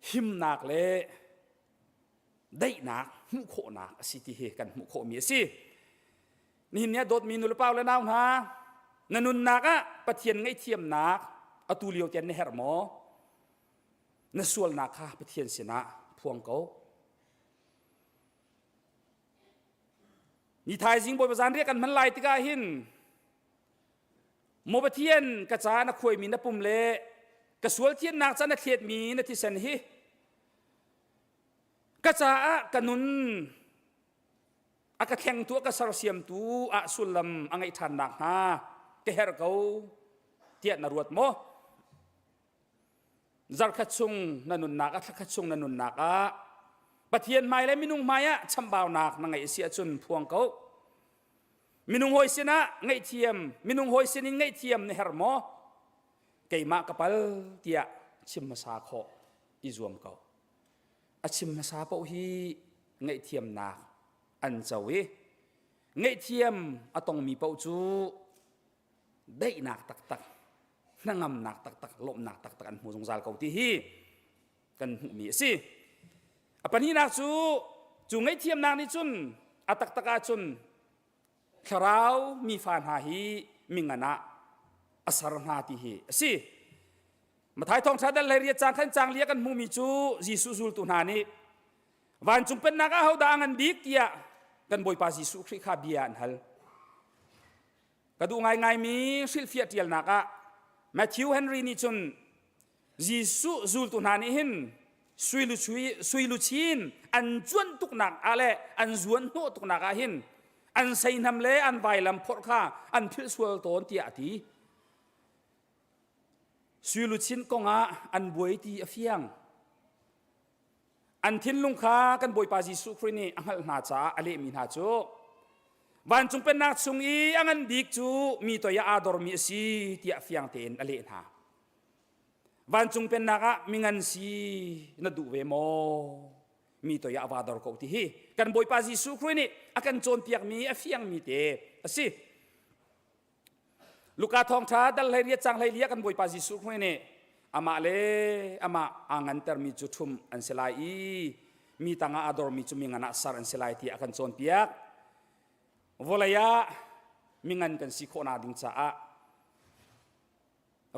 himnak le daihnak hmuh khawhnak a si ti hi kan hmuh khawhmi a si. Nihin ni ah dawtmi nulepa le nau hna, na nunnak ah Pathian ngaihthiamnak atu lio tian na herh maw? Na sualnak kha Pathian sinah phuang ko. Ni thaizing Bawipa zanriah kan hman lai tikah hin Maw Pathian, ka ca na khuaimi na pum le ka sual thiannak ca na thletmi na thisen hi ka caah ka nun a ka thlengtu a ka sersiamtu ah sullam a ngeih ṭhan nakhnga ka herh ko tiah na ruat maw? Zarkhat chung na nunnak ah thlakhat chung na nunnak ah Pathian hmai le minung hmai ah chambaunak na ngeih a si ahcun phuang ko. Minung hawi sinah ngaihthiam, minung hawi sinin ngaihthiam na herh maw? Keimah ka pal tiah chim hmasa khawh i zuam ko. A chim hmasa paoh hi ngaihthiamnak an co i ngaihthiam a tongmi paoh cu daihnak taktak, hnangamnak taktak, lawmhnak taktak an hmu zungzal ko ti hi kan hmuhmi a si. A pahnihnak cu cu ngaihthiamnak nih cun a taktak ahcun thlarau mifa hna hi mingan ah a ser hna ti hi a si. Mathai thawngṭha dal hlei riat cang khan cang lia kan hmuhmi cu Jesuh zultu hna nih vancung pennak ah hodah a ngan bik tiah kan Bawipa Jesuh Khrih kha bia an hal. Ka duh ngaingaimi hrilhfiah ṭialnak ah Matthew Henry nih cun Jesuh zultu hna nih hin sui luchin an cuanh tuknak ah le an zuan hnawh tuknak ah hin an seihnam le an vailam phorh kha an philh sual tawn tiah a ti. Sui luchin kongah an buai ti a fiang. An thinlung kha kan Bawipa Jesuh Khrih nih a hngalh hna caah a lehmi hna cu vancung pennak chung i a ngan bik cu mi toi ah aa dormi a si tiah fiang tein a leh hna. Vancung pennak ah mingan si na duh ve maw? Mi toi ah vaa dor ko ti hi kan Bawipa Jesuh Khrih nih a kan cawnpiakmi a fiangmi te a si. Luka thawngṭha dal hlei riat cang hlei li ah kan Bawipa Jesuh Khrih nih amah le amah aa ngantermi cu ṭhum an si lai i mi tangah aa dormi cu mi ngan ah ser an si lai tiah a kan cawnpiak. Vawlei ah mingan kan si khawhnak ding caah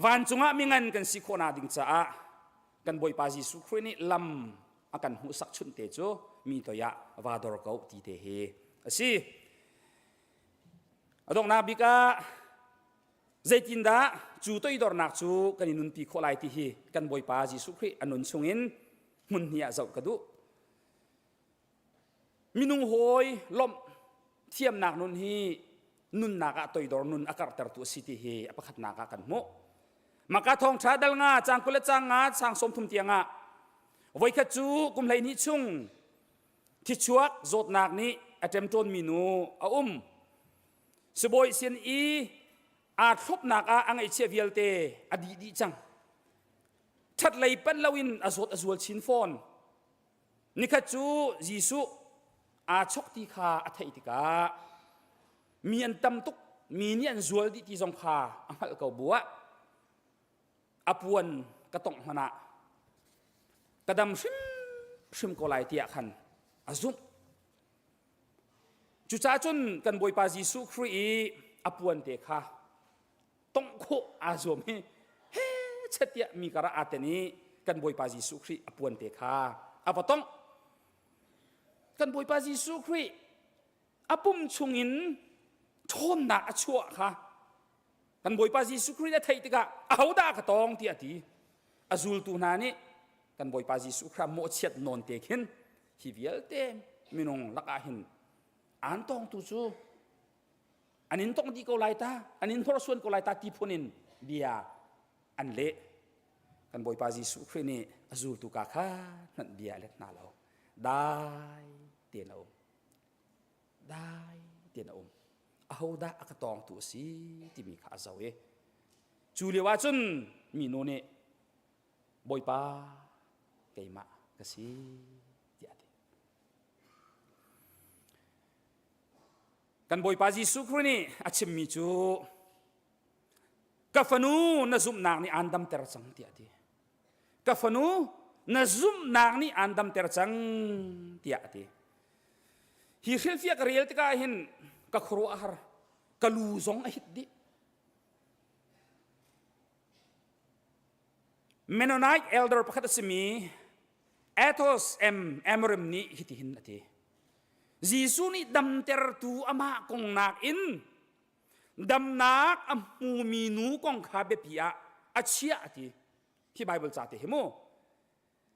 vancung ah mingan kan si khawhnak ding caah kan Bawipa Jesuh Khrih nih lam a kan hmuhsak chunh te cu mi toi ah vaa dor ko ti te hi a si. A donghnak bik ah zeitindah cu toidornak cu kan i nunpi khawh lai ti hi kan Bawipa Jesuh Khrih a nun chungin hmun hnih ah zoh ka duh. Minung hawi lawmh thiamnak nun hi nunnak ah toidor nun a karhtertu a si ti hi a pakhatnak ah kan hmuh. Maka thawngṭha dal nga cang 20 le cang nga sang 30 tiangah voikhat cu kum 12 chung Thichuak zawtnak nih a ṭemṭawnmi nu a um. Sibawi sin i aa thlopnak ah a ngaihchiah vialte a dih dih cang. Ṭhatlei panh loin a zawt a zual chin fawn. Nikhat cu Jesuh aa chok ti kha a theih tikah mi an tam tuk, mi nih an zual dih ti zong kha a hngalh ko bu ah a puan ka tongh hmanh ah ka dam hrimhrim ko lai tiah khan a zumh. Cucaah cun kan Bawipa Jesuh Khrih i a puan te kha tongh khawh aa zuam hi he chet tiah mi karah aa ten i kan Bawipa Jesuh Khrih a puan te kha a va tongh. Kan Bawipa Jesuh Khrih a pum chungin ṭhawnnak a chuah kha kan Bawipa Jesuh Khrih a theih tikah ahodah ka tawng tiah a ti. A zultu hna nih kan Bawipa Jesuh Khrih mawhchiat nawn te khin hi vialte minung lakah hin aan tawngtu cu an in tong dih ko lai ta an in hnawrsuan ko lai ta ti phun in bia an leh kan Bawipa Jesuh Khrih nih a zultu ka kha hmanh bia a let hna lo dai tein a um dai tein a um ahodah a ka tawngtu a si timi kha a zoh i cu lio ah cun minu nih Bawipa keimah ka si tiah a ti kan Bawipa Jesuh Khrih nih a chimmi cu ka fanu na zumhnak nih aan damter cang tiah a ti ka fanu na zumhnak nih aan damter cang tiah a ti hi hrilhfiah ka rel tikah hin ka khuaruah a har ka lu zong a hit dih Mennonite elder pakhat a simi Athos M. Amorim nih hitihin a ti. Jesuh nih damtertu amah kong nakin damnak a hmumi nu kong kha biapi ah a chiah a ti. Hi Bible ca te hi mu.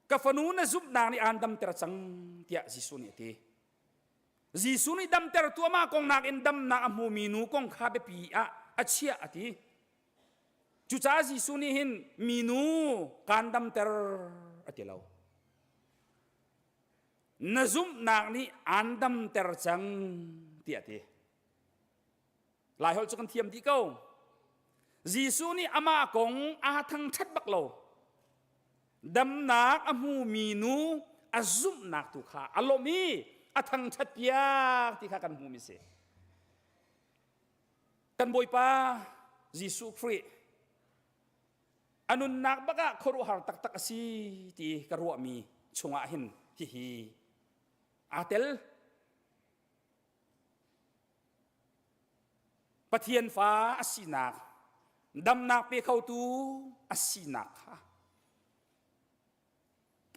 Ka fanu na zumhnak nih aan damter cang tiah Jesuh nih a ti. Jesuh nih damtertu amah kong nakin damnak a hmumi nu kong kha biapi ah a chiah a ti. Cucaah Jesuh nih hin minu kaan damter a ti lo. Na zumhnak nih aan damter cang tiah a ti. Laiholh cu kan thiam dih ko. Jesuh nih amah kong aa thangṭhat bak lo. Damnak a hmumi nu a zumhnak tu kha a lawmh i a thangṭhat piak ti kha kan hmuhmi si. Kan Bawipa Jesuh Khrih a nunnak bak ah khuaruahhar taktak a si ti ka ruahmi chungah hin hihi aa tel. Pathian fa a sinak, damnak pe khotu a sinak kha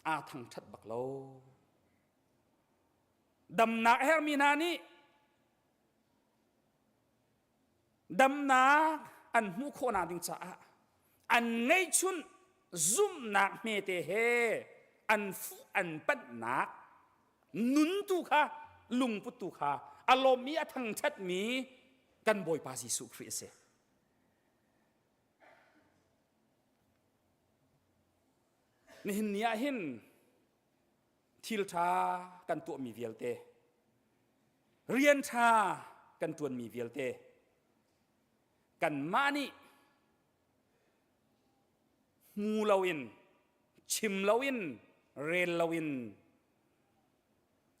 aa thangṭhat bak lo. Damnak a herhmi hna nih damnak an hmuh khawhnak ding caah an ngeihchunh zumhnak hmete he an fuh an panhnak nun tu kha lungput tu kha a lawm i a thangṭhatmi kan Bawipa Jesuh Khrih a si. Nihin ni ah hin thil ṭha kan tuahmi vialte rian ṭha kan ṭuanmi vialte kanmah nih hmu loin chim loin rel loin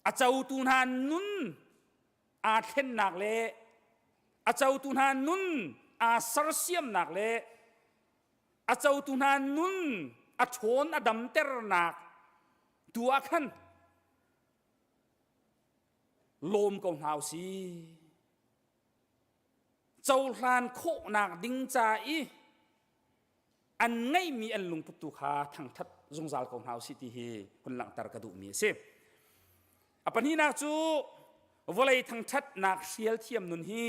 a cotu hna nun aa thlennak le a cotu hna nun aa sersiamnak le a cotu hna nun a ṭhawn a damternak tu ah khan lawm ko hna u sih. Cohlan khawhnak ding ca i an ngeihmi an lungput tu kha thangṭhat zungzal ko hna u sih ti hi hun langhter ka duhmi a si. A pahnihnak cu vawlei thangṭhatnak hrial thiam nun hi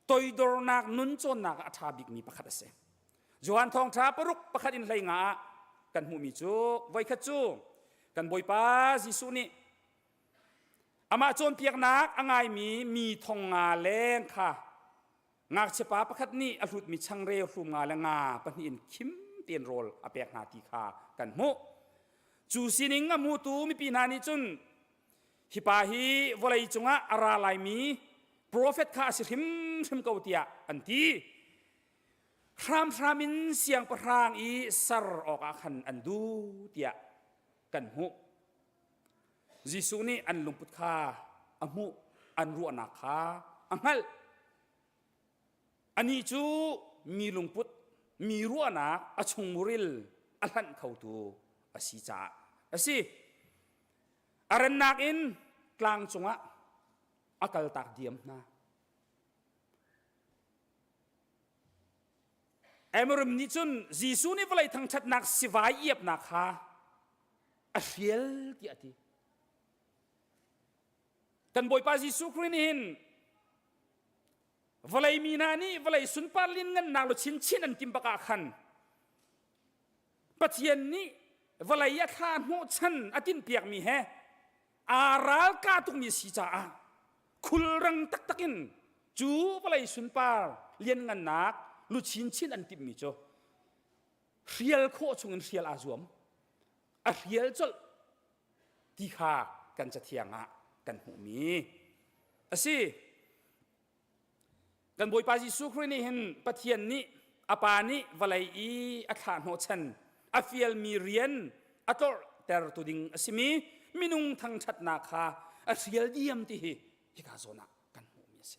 toidornak nun cawnnak ah a ṭha bikmi pakhat a si. Johan thawngṭha paruk pakhat in hlei nga ah kan hmuhmi cu voikhat cu kan Bawipa Jesuh nih amah cawnpiaknak a ngaimi mi thong nga leng kha ngakchiapa pakhat nih a hlutmi changreu hlum nga le nga pahnih in khim tein rawl a pek hna ti kha kan hmuh. Cu sining a hmutu mipi hna nih cun Hi pa hi vawlei cungah a ra laimi profet kha a si hrimhrim ko tiah an ti. Hramhram in siangpahrang i ser awkah khan an duh tiah kan hmuh. Jesuh nih an lungput kha a hmuh, an ruahnak kha a hngalh. Anih cu mi lungput, mi ruahnak a chungmuril a hlanh khotu a si caah a si. A rannak in tlang cungah a kaltak diam hna. Amorim nih cun Jesuh nih vawlei thangṭhatnak sivai iapnak kha a hrial tiah a ti. Kan Bawipa Jesuh Khrih nih hin vawlei mi hna nih vawlei sunpar lianngannak lu chinchin an tim bak ah khan Pathian nih vawlei a thla hnawhchan a tinhpiakmi he aa ralka tukmi si caah khulrang taktak in cu vawlei sunpar lianngannak lu chinchin an timhmi cu hrial khawh chungin hrial aa zuam a hrial colh ti kha kan cathiang ah kan hmuhmi a si. Kan Bawipa Jesuh Khrih nih hin Pathian nih a Pa nih vawlei i a thlah hnawhchan a fialmi rian a tlorhtertu ding a simi minung thangṭhatnak kha a hrial diam ti hi hika zawn ah kan hmuhmi a si.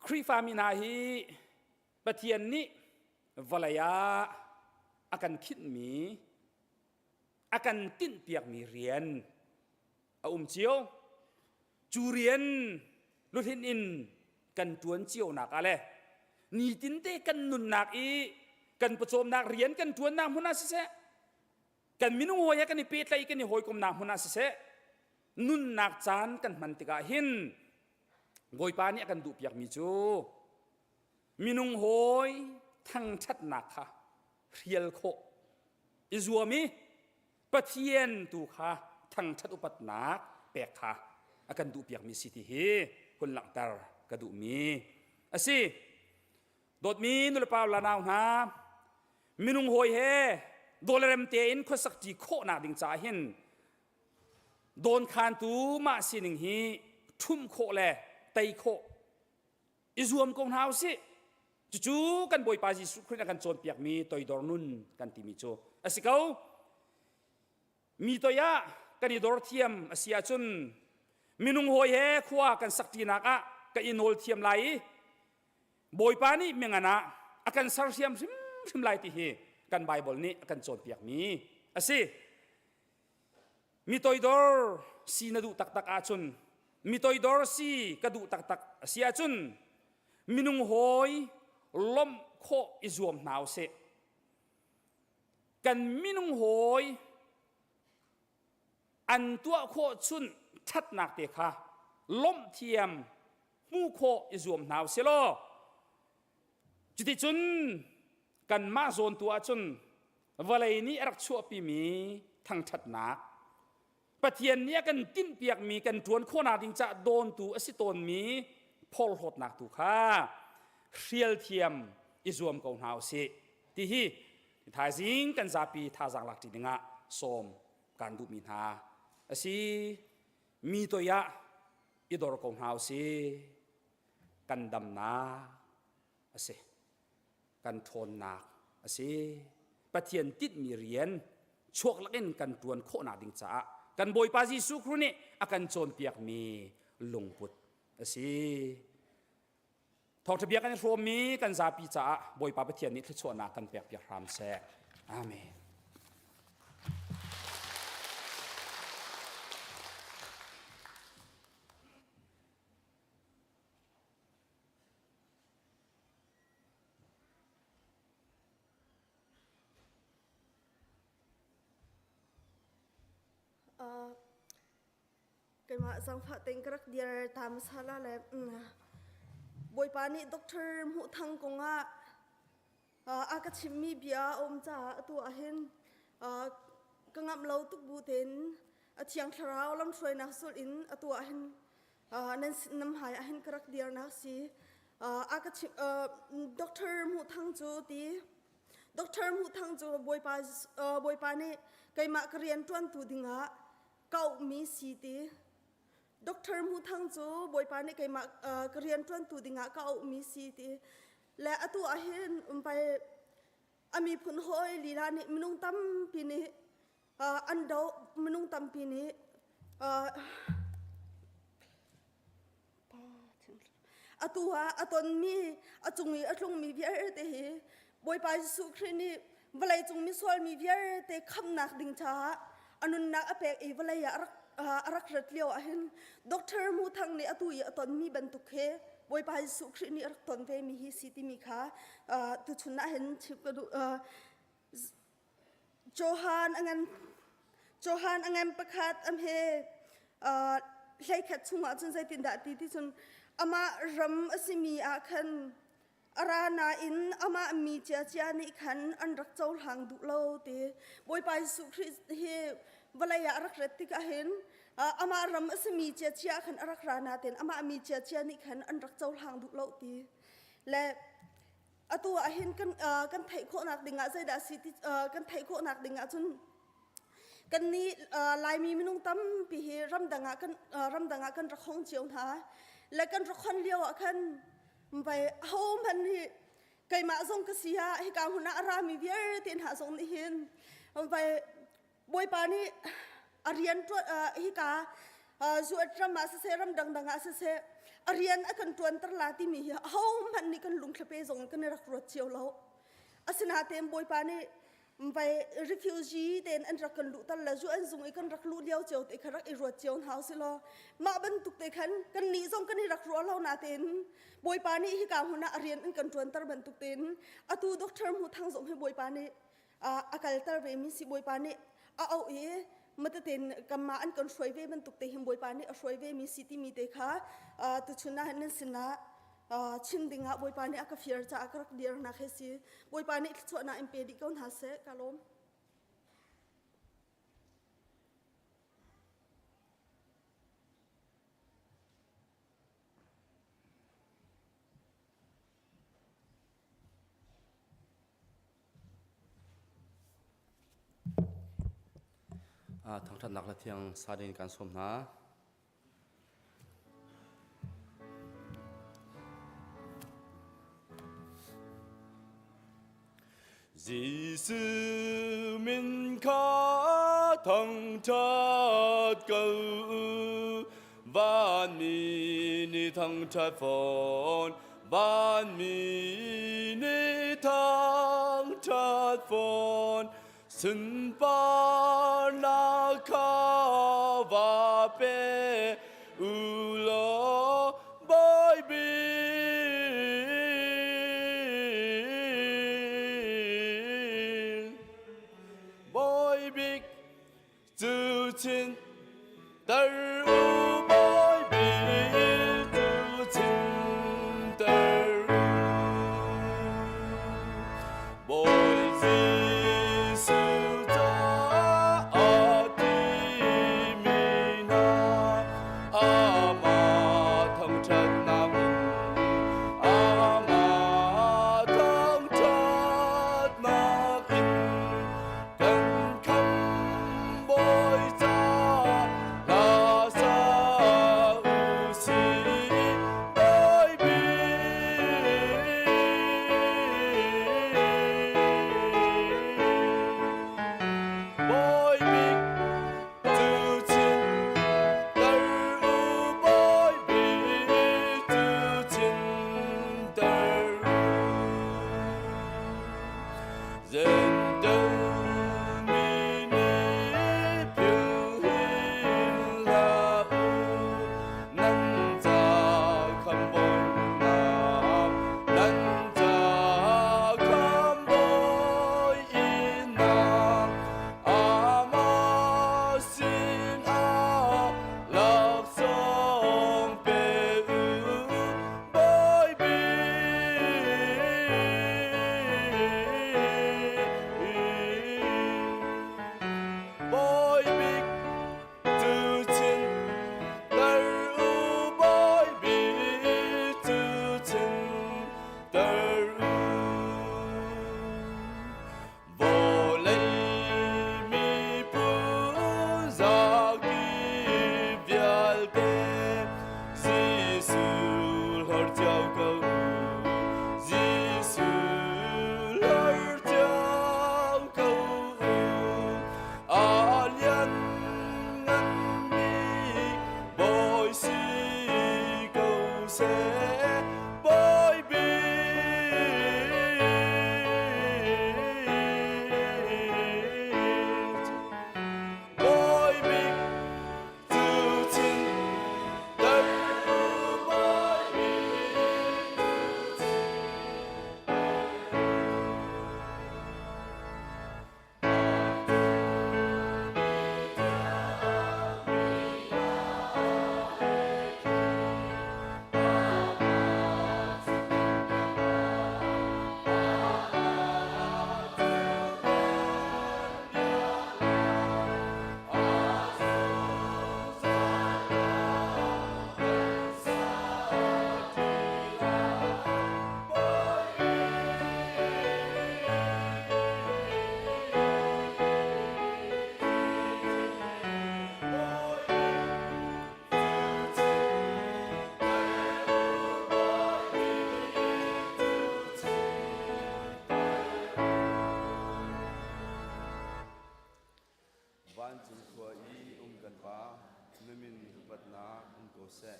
Khrihfami hna hi Pathian nih vawlei ah a kan khinhmi a kan tinhpiakmi rian a um cio. Cu rian luhlinh in kan ṭuan cionak ah le nitinte kan nunnak i kan pawcawmnak rian kan ṭuannak hmun ah siseh, kan minung hawi he kan i pehtlaih kan i hawikomnak hmun ah siseh, nunnak caan kan hman tikah hin Bawipa nih a kan duhpiakmi cu minung hawi thangṭhatnak kha hrial khawh i zuam i Pathian tu kha thangṭhat upatnak pek kha a kan duhpiakmi si ti hi hun langhter ka duhmi a si. Dawtmi nulepa la nau hna, minung hawi he dawlerem tein khuasakṭi khawhnak ding caah hin dawnkhantu mah sining hi ṭhumh khawh le tei khawh i zuam ko hna usih. Cucu kan Bawipa Jesuh Khrih a kan cawnpiakmi toidor nun kan timi cu a si ko. Mi toi ah kan i dor thiam a si ahcun minung hawi he khua kan sakṭinak ah ka i nawl thiam lai i Bawipa nih mingan ah a kan sersiam hrimhrim lai ti hi kan Baibal nih a kan cawnpiakmi a si. Mi toidor si na duh taktak ahcun mi toidor si ka duh taktak a si ahcun minung hawi lawmh khawh i zuam hna usih. Kan minung hawi an tuah khawh chun ṭhatnak te kha lawmh thiam hmuh khawh i zuam hna usih law cuticun kanmah zawn tu ahcun vawlei nih a rak chuahpimi thangṭhatnak Pathian nih a kan tinhpiakmi kan ṭuan khawhnak ding caah dawntu a si tawnmi phorhlawtnak tu kha hrial thiam i zuam ko hna usih ti hi thaizing kan zapi thazaang lak ṭi dingah sawm kan duhmi hna a si. Mi toi ah i dor ko hna usih. Kan damnak a si. Kan ṭhawnnak a si. Pathian tinhmi rian chuak lakin kan ṭuan khawhnak ding caah kan Bawipa Jesuh Khrih nih a kan cawnpiakmi lungput a si. Thawngṭha bia kan i hrawmmi kan zapi caah Bawipa Pathian nih thluachuahnak kan pekpiak hram seh. Amen. Keimah zaangfah tein ka rak dir ta hmasa la le Bawipa nih doctor Hmuh Thang kongah a ka chimmi bia a um caah atu ahhin ka ngamh lo tuk bu tein a thiang thlarau lamhruainak zulh in atu ahhin nan nam hmai ahhin ka rak dirnak si. A ka chim Doctor Hmuh Thang cu ti Doctor Hmuh Thang cu Bawipa Bawipa nih keimah ka rian ṭuantu dingah kauhmi si ti. Doctor Hmuh Thang cu Bawipa nih keimah ka rian ṭuantu dingah ka auhmi si ti. Le atu ahhin umpai a miphun hawi lila nih minung tampi nih an doh minung tampi nih Atu ah a tonmi, a cung i a tlungmi vialte hi Bawipa Jesuh Khrih nih vawleicung misual mi vialte khamhnak ding caah a nunnak a pek i vawlei ah a rak rat lio ahhin Doctor Mu Thang nih atu i a tonmi bantuk hi Bawipa Jesuh Khrih nih a rak ton vemi hi si timi kha tuchun ah hin chim ka duh. Johan a ngan Johan a ngan pakhat a hme hleikhat chungah cun zeitindah ti ti cun amah ram a simi ah khan a ra nain amah mi ciacia nih khan an rak cohlang duh lo ti Bawipa Jesuh Khrih hi vawlei ah a rak rat tikah hin amah ram a simi ciacia khan a rak ra nain amah mi ciacia nih khan an rak cohlang duh lo ti le atu ah hin kan kan theih khawhnak dingah zeidah si ti kan theih khawhnak dingah cun kan nih Laimi minung tampi hi ramdang ah kan ramdang ah kan rak hong cio hna le kan rak hon lio ah khan vai ahohmanh hi keimah zong ka si ah hika hmun ah a rami vialte hna zong nih hin vai Bawipa nih a rian ṭuan hika zuat ram ah siseh ram dangdang ah siseh a rian a kan ṭuanter la timi hi ahohmanh nih kan lungthlape zong kan i rak ruat cio lo. Asinain Bawipa nih vai refugee tein an rak kan luhter le zu an zung i kan rak luh lio cio te kha rak i ruat cio hna usih law mah bantuk te khan kan nih zong kan i rak ruah lo natein Bawipa nih hika hmun ah a rian an kan ṭuanter bantuk tein atu Doctor Hmu Thang zong hi Bawipa nih a kalter ve mi si Bawipa nih a auh i mataten kanmah an kan hruai ve bantuk te hin Bawipa nih a hruai ve mi si timi te kha tuchun ah nan sinah chim dingah Bawipa nih a ka fir caah ka rak dirnak hi si Bawipa nih thluachuahnak in pe dih ko hna seh ka lawm. Thangṭhatnak hla thiang sa ding kan sawm hna. Jesuh min kha thangṭhat ko u, vanmi nih thangṭhat fawn, vanmi nih thangṭhat fawn, sunparnak kha va pe u law Bawi Bik. Bawi Bik cu chin ter u Bawi Bik cu chin ter u. Bawi Jesuh caah timi hna Amah thangṭhatnak in Amah thangṭhatnak in kan khamhbawi ca hla sa u sih Bawi Bik Bawi Bik cu chin ter u Bawi Bik cu chin ter u Zentel mi nih philh hin hlah u nan ca khamhbawinak nan ca khamhbawinak Amah sinah laksawng pe u Bawi Bik. Bawi Bik cu chin ter u Bawi Bik cu chin ter u. Vawlei miphun zakip vialte Jesuh hlor cio ko u Jesuh hlor cio ko u A lian ngan bik Bawi si ko seh Bawi Bik Bawi Bik cu chin ter u Bawi Bik cu chin Vancung khua i um kan Pa, na min upatnak um ko seh.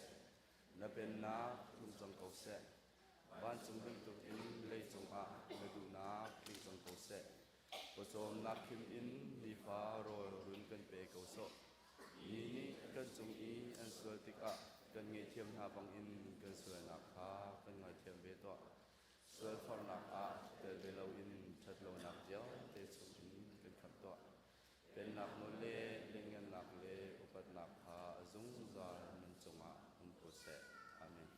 Na pennak tlung cang ko seh. Vancung bantukin leicung ah na duhnak tling cang ko seh. Pawcawmnak khim in nifa rawl run kan pe ko sawh. Mi nih kan cung i an sual tikah kan ngaihthiam hna bangin kan sualnak kha kan ngaithiam ve tuah. Sualforhnak ah tel ve loin ṭhatlonak vialte chungin kan khamh tuah. Pennak nawl le lianngannak le upatnak kha a zungzal nan cungah um ko seh. Amen.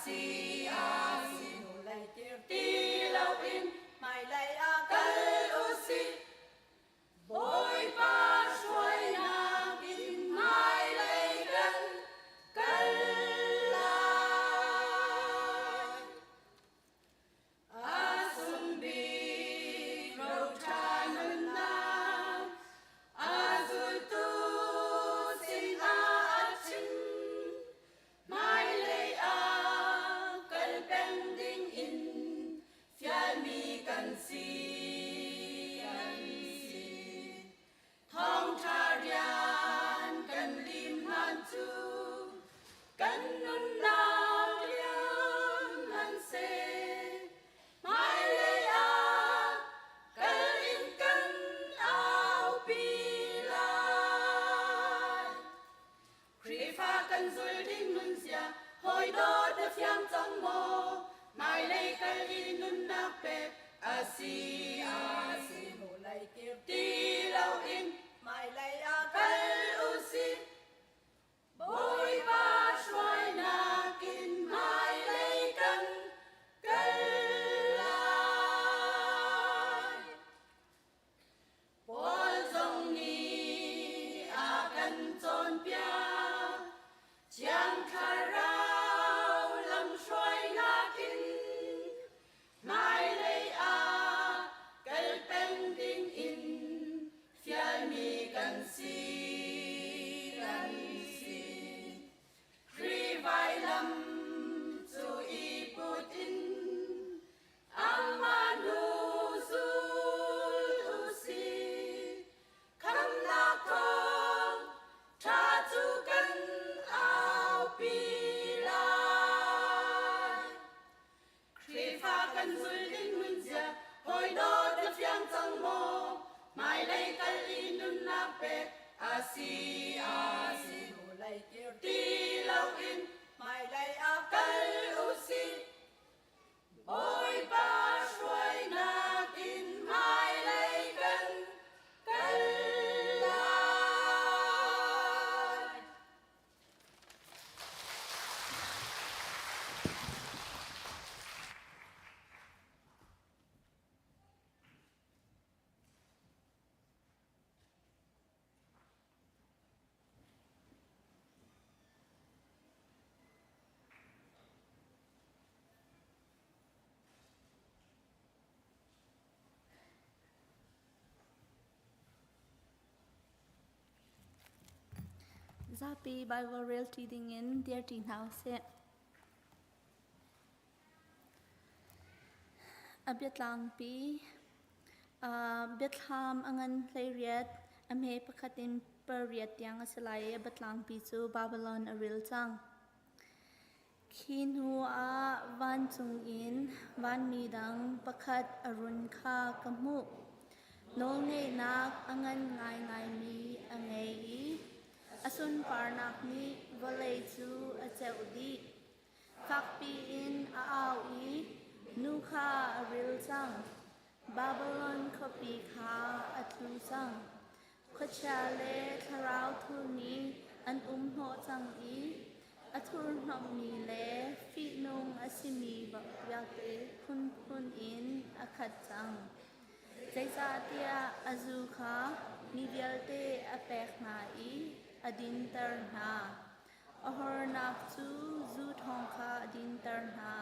si a si hnulei kir ti loin hmailei ah kal u sih. Bawipa hruainak in hmailei kan kal lai. A sung bik roṭha nunnak a zultu sinah a chim. Hmailei ah kal peng ding in fialmi kan si. Kan si. Thawngṭha rian kan lim hlan cu kan nunnak liam hmanhseh hmailei ah kal in kan aupi lai. Khrihfa kan zul ding nunzia hawi dawt na fiang cang maw? Hmailei kal i nunnak pek a si a si hnulei kir ti loin hmailei ah kal u sih. Bawipa hruainak in hmailei kan kal lai. Paul zong nih a kan cawnpiak, Thiang Thlarau lamhruainak in hmailei ah kal peng ding in fialmi kan si, kan si. Khrih vailam cu i put in Amah nu zul u sih, khamnak thawng ṭha cu kan aupi lai. Khrihfa kan zul ding nunzia, hawi dawt na fiang cang maw? Hmailei kal i nunnak pek a si a si. Hnulei kir ti loin hmailei ah kal u sih. Bawipa hruainak in hmailei kan kal lai. Zapi Bible relṭi dingin dirṭi hna usih. A biatlangpi biathlam a ngan 18, a hme pakhat in pariat tiang a si lai i a biatlangpi cu Babylon a ril cang. Khi hnu ah vancung in vanmi dang pakhat a run kha ka hmuh. Nawlngeihnak a ngan ngaingaimi a ngei i a sunparnak nih vawlei cu a ceuh dih. Fakpi in a au i nu kha a ril cang. Babylon khuapi kha a tlu cang. Khuachia le thlarau thurmi an um hnawh cang i a thurhnawmmi le fihnung a simi vialte phunphun in a khat cang. Zeicahtiah a zu kha mi vialte a pek hna i a dinter hna. A hornak cu zu ṭhawng kha a dinter hna.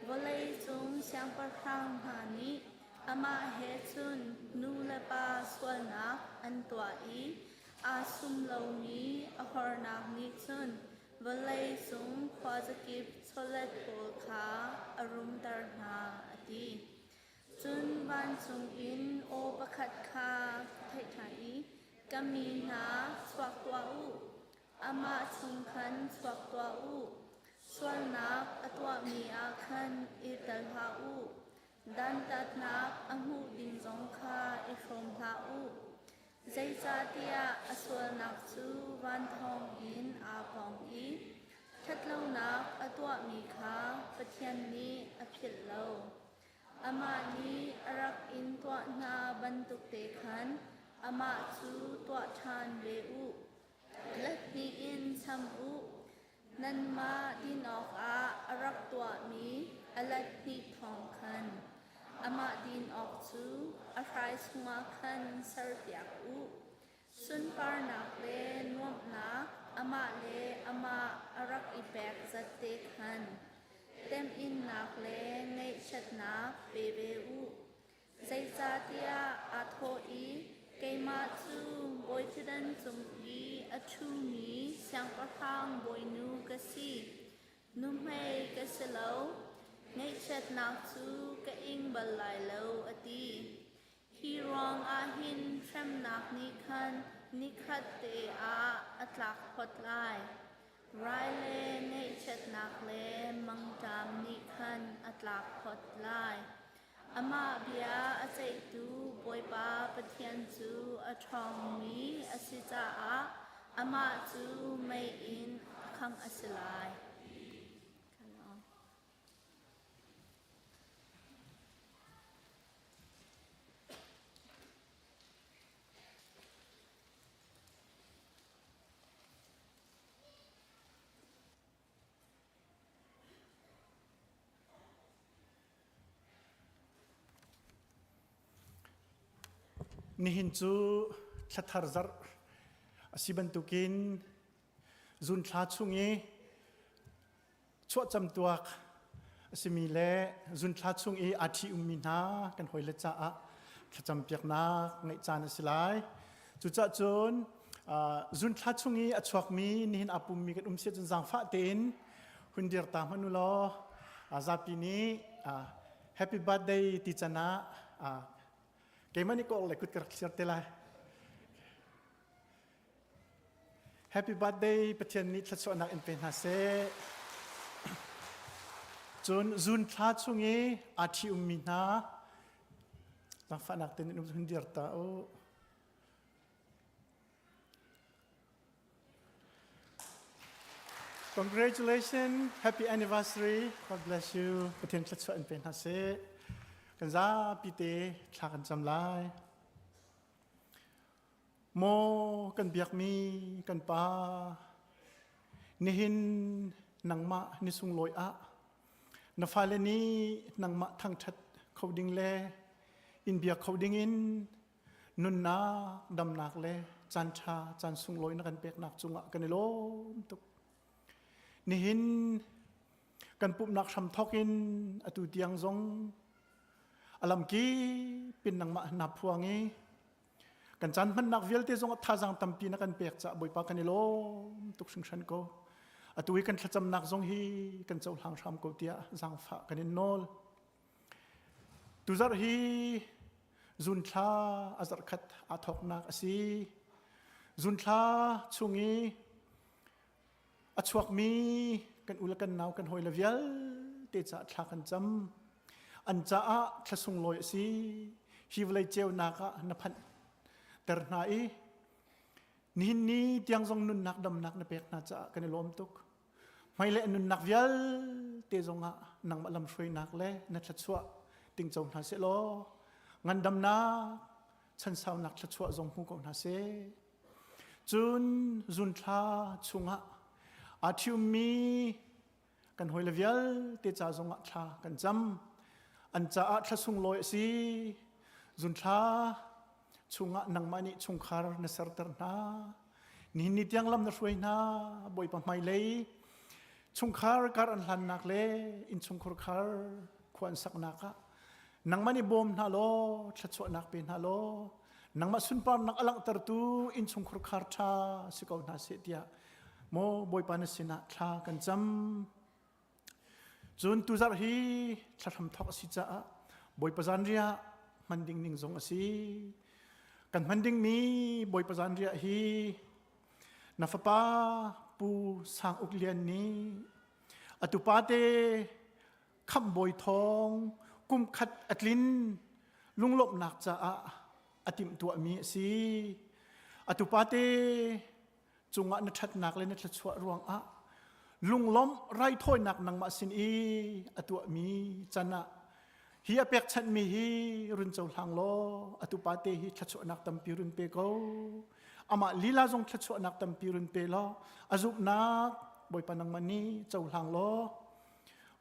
Vawleicung siangpahrang hna nih amah he cun nu le pa sualnak an tuah i aa sum lomi a hornak nih cun vawleicung khuazakip chawlet pawl kha a rumter hna, a ti. Cun vancung in aw pakhat kha ka theih ṭhan i, Ka mi hna, chuak tuah u! Amah chung khan chuak tuah u! Sualnak a tuahmi ah khan i tel hlah u. Dantatnak a hmuh ding zong kha i hrawm hlah u. Zeicahtiah a sualnak cu van thawngin aa pong i ṭhatlonak a tuahmi kha Pathian nih a philh lo. Amah nih a rak in tuah hna bantukte khan amah cu tuah ṭhan ve u. Let hnih in cham u. Nanmah din awkah a rak tuahmi a let hnih thawng khan amah din awk cu a hrai chungah khan serpiak u. Sunparnak le nuamhnak amah le amah a rak i pek zat te khan temhinnak le ngaihchiatnak pe ve u. Zeicahtiah aa thawh i, Keimah cu bawiṭhutdan cung i a ṭhumi siangpahrang bawinu ka si. Nuhmei ka si lo, ngaihchiatnak cu ka ing bal lai lo, a ti. Hi ruangah hin hremnak nih khan nikhat te ah a tlak phot lai. Rai le ngaihchiatnak le mangṭam nih khan a tlak phot lai. Amah bia a ceihtu Bawipa Pathian cu a ṭhawngmi a si caah amah cu mei in khangh a si lai. Nihin cu thlathar zarh a si bantukin zunthla chung i chuahcam tuak a simi le zunthla chung i aa ṭhi ummi hna kan hawile caah thlacam piaknak ngeih caan a si lai. Cucaah cun zunthla chung i a chuakmi nihin aa pummi kan um si ahcun zaangfah tein hun dir ta hmanh u law zapi nih happy birthday ti can ah keimah nih ka le kut ka rak thlir te lai. Happy birthday Pathian nih thluachuahnak in pe hna seh. Cun zun thla chung i aa ṭhi ummi hna zaangfahnak tein hun dir ta u. Congratulations, happy anniversary. God bless you. Pathian thluachuah in pe hna seh. Kan zapi te thla kan cam lai. Maw kan biakmi kan pa, nihin nangmah ni sunglawi ah na fale nih nangmah thangṭhat kho ding le in bia kho ding in nunnak damnak le caan ṭha caan sunglawi na kan peknak cungah kan i lawm tuk. Nihin kan pumhnak hram thawk in atu tiang zong a lamkip in nangmah na phuang i kan caan hmannak vialte zong thazaang tampi na kan pek caah Bawipa kan i lawm tuk hringhran ko. Atu i kan thlacamnak zong hi kan cohlang hram ko tiah zaangfah kan in nawl. Tuzarh hi zunthla a zarhkhat aa thawknak a si. Zunthla chung i a chuakmi kan u le kan nau kan hawile vialte caah thla kan cam. An caah thla sunglawi a si. Hi vawlei ceunak ah na phanh ter hna i nihin ni tiang zong nunnak damnak na pek hna caah kan i lawm tuk. Hmailei an nunnak vialte zongah nangmah lamhruainak le na thluachuah tingco hna seh law ngandamnak chansaunak thluachuah zong hmu ko hna seh. Cun zunthla chungah aa ṭhiummi kan hawile vialte ca zongah thla kan cam. An caah thla sunglawi a si. Zunthla chungah nangmah nih chungkhar na serter hna. Nihin ni tiang lam na hruai hna Bawipa hmailei chungkhar kar an hlannak le innchungkhar khar khua an saknak ah nangmah nih bawm hna law thluachuahnak pe hna law nangmah sunparnak a langhtertu innchungkhar khar ṭha si ko hna seh tiah maw Bawipa na sinah thla kan cam. Cun tuzarh hi thlahram thawk a si caah Bawipa zanriah hman ding ning zong a si. Kan hman dingmi Bawipa zanriah hi na fapa Pu Sang Uk Lian nih atu pate khamhbawi thawng kum khat a tlin lunglawmhnak caah a timhtuahmi a si. Atu pate cungah na ṭhatnak le na thluachuah ruangah lunglawmh raithawinak nangmah sin i a tuahmi can ah hi a pekchanhmi hi run cohlang law atu pate hi thluachuahnak tampi run pe ko amah lila zong thluachuahnak tampi run pe law a zumhnak. Bawipa nangmah nih cohlang law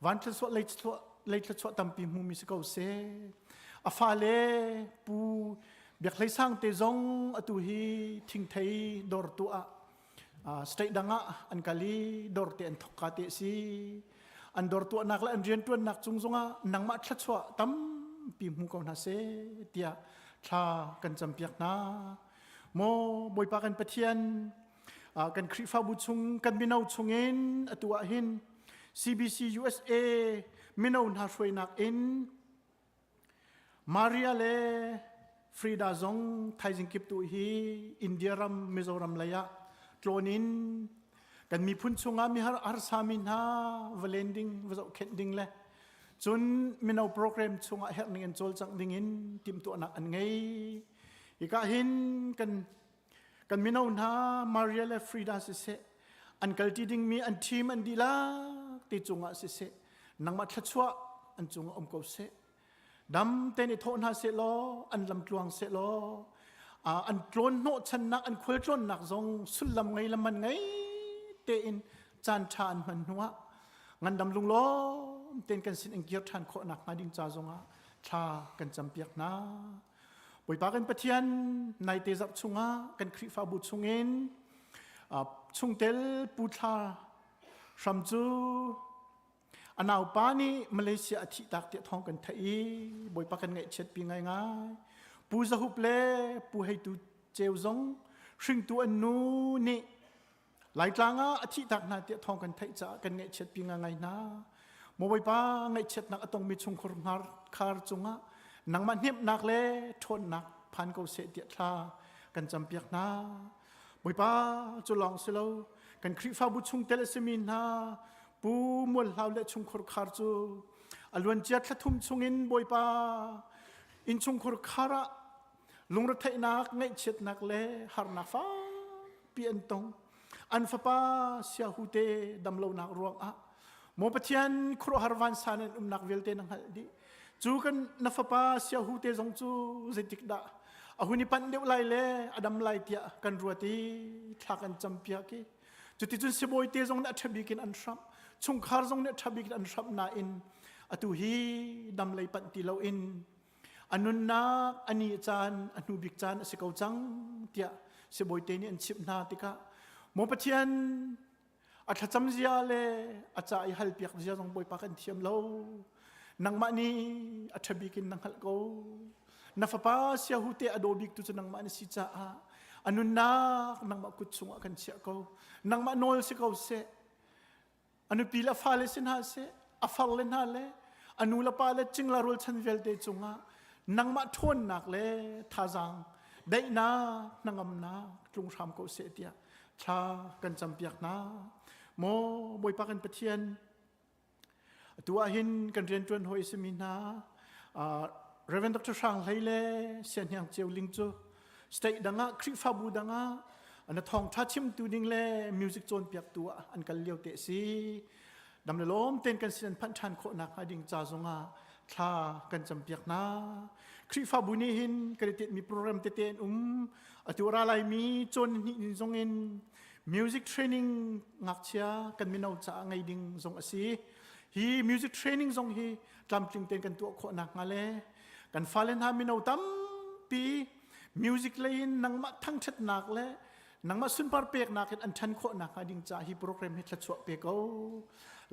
van thluachuah lei thluachuah lei thluachuah tampi hmumi si ko seh. A fale Pu Biak Hlei Sang te zong atu hi thingthei dawr tu ah state dang ah an kal i dawr te an thok ka te si. An dawr tuahnak le an rianṭuannak cung zongah nangmah thluachuah tampi hmu ko hna seh tiah thla kan campiak hna. Maw Bawipa kan Pathian kan Khrihfabu chung kan mino chungin atu ah hin CBC USA mino hna hruainak in Maria le Frida zong thaizing kip tu hi India ram Mizoram lei ah tlawn in kan miphun chungah mihar harsami hna va len ding va zohkhenh ding le cun mino program chungah herh ning in cawlcangh ding in timhtuahnak an ngei. Hika hin kan kan mino hna Maria le Frida siseh an kalṭi dingmi an team an dihlak ti cungah siseh nangmah thluachuah an cungah um ko seh. Dam tein i thawh hna seh law an lam tluang seh law an tlawn hnawhchannak an khualtlawnnak zong sullam ngei le man ngei tein caan ṭha an hman hnuah ngandam lunglawm tein kan sin in kir ṭhan khawh nakhnga ding ca zongah thla kan campiak hna. Bawipa kan Pathian naite zarh chungah kan Khrihfabu chungin chungtel Pu Thla Hram cu a naupa nih Malaysia a thihtak tiah thawng kan theih i Bawipa kan ngaihchiatpi ngaingai. Pu Za Hup le Pu Heitu Ceu zong hringtu an nu nih Laitlang ah a thihtak hna tiah thawng kan theih caah kan ngaihchiatpi ngai hna. Maw Bawipa ngaihchiatnak a tongmi chungkhur hngar khar cungah nangmah hnemhnak le ṭhawnnak phan ko seh tiah thla kan campiak hna. Bawipa cu lawng si lo kan Khrihfabu chungtel a simi hna Pu Mual Hlau le chungkhur khar cu a luancia thla thum chungin Bawipa innchungkhur khar ah lungretheihnak ngaihchiatnak le harnak fakpi an tong an fapa siahu te damlonak ruangah maw Pathian khuaruahhar vansan an umnak vialte na hngalh dih cu kan na fapa siahu te zong cu zeitik dah a hun i panh deuh lai le a dam lai tiah kan ruat i thla kan campiak i cuticun sibawi te zong nih a ṭha bik in an hramh chungkhar zong nih a ṭha bik in an hramh nain atu hi dam lei panh ti loin A nunnak a ni caan a hnu bik caan a si ko cang tiah sibawi te nih an chimh hna tikah maw Pathian a thlacam zia le a ca i halpiak zia zong Bawipa kan thiam lo nangmah nih a ṭha bik in na hngalh ko na fapa siahu te a daw bik tu cu nangmah na si caah a nunnak nangmah kut chungah kan chiah ko nangmah nawl si ko seh A nupi le a fale si hna seh, a farle hna le a nu le pa le cingla rualchan vialte cungah nangmah ṭhawnnak le thazaang daihnak hnangamnak tlung hram ko seh tiah thla kan campiak hna. Maw Bawipa kan Pathian, atu ah hin kan rianṭuan hawi a simi hna Reverend Dr. Hrang Hlei le Siahniang Ceu Ling cu state dang ah Khrihfabu dang ah na thawngṭha chimtu ding le music cawnpiaktu ah an kal lio te si. Dam le lawm tein kan sin an phanh ṭhan khawh nakhnga ding ca zongah thla kan campiak hna. Khrihfabu nih hin kan i tinhmi program tete an um. Atu ra laimi cawn hnih ni zong in music training ngakchia kan mino caah ngei ding zong a si. Hi music training zong hi tlamtling tein kan tuah khawh nakhnga le kan fale hna mino tampi music lei in nangmah thangṭhatnak le nangmah sunpar peknak in an ṭhan khawh nakhnga ding caah hi program hi thluachuah pe ko.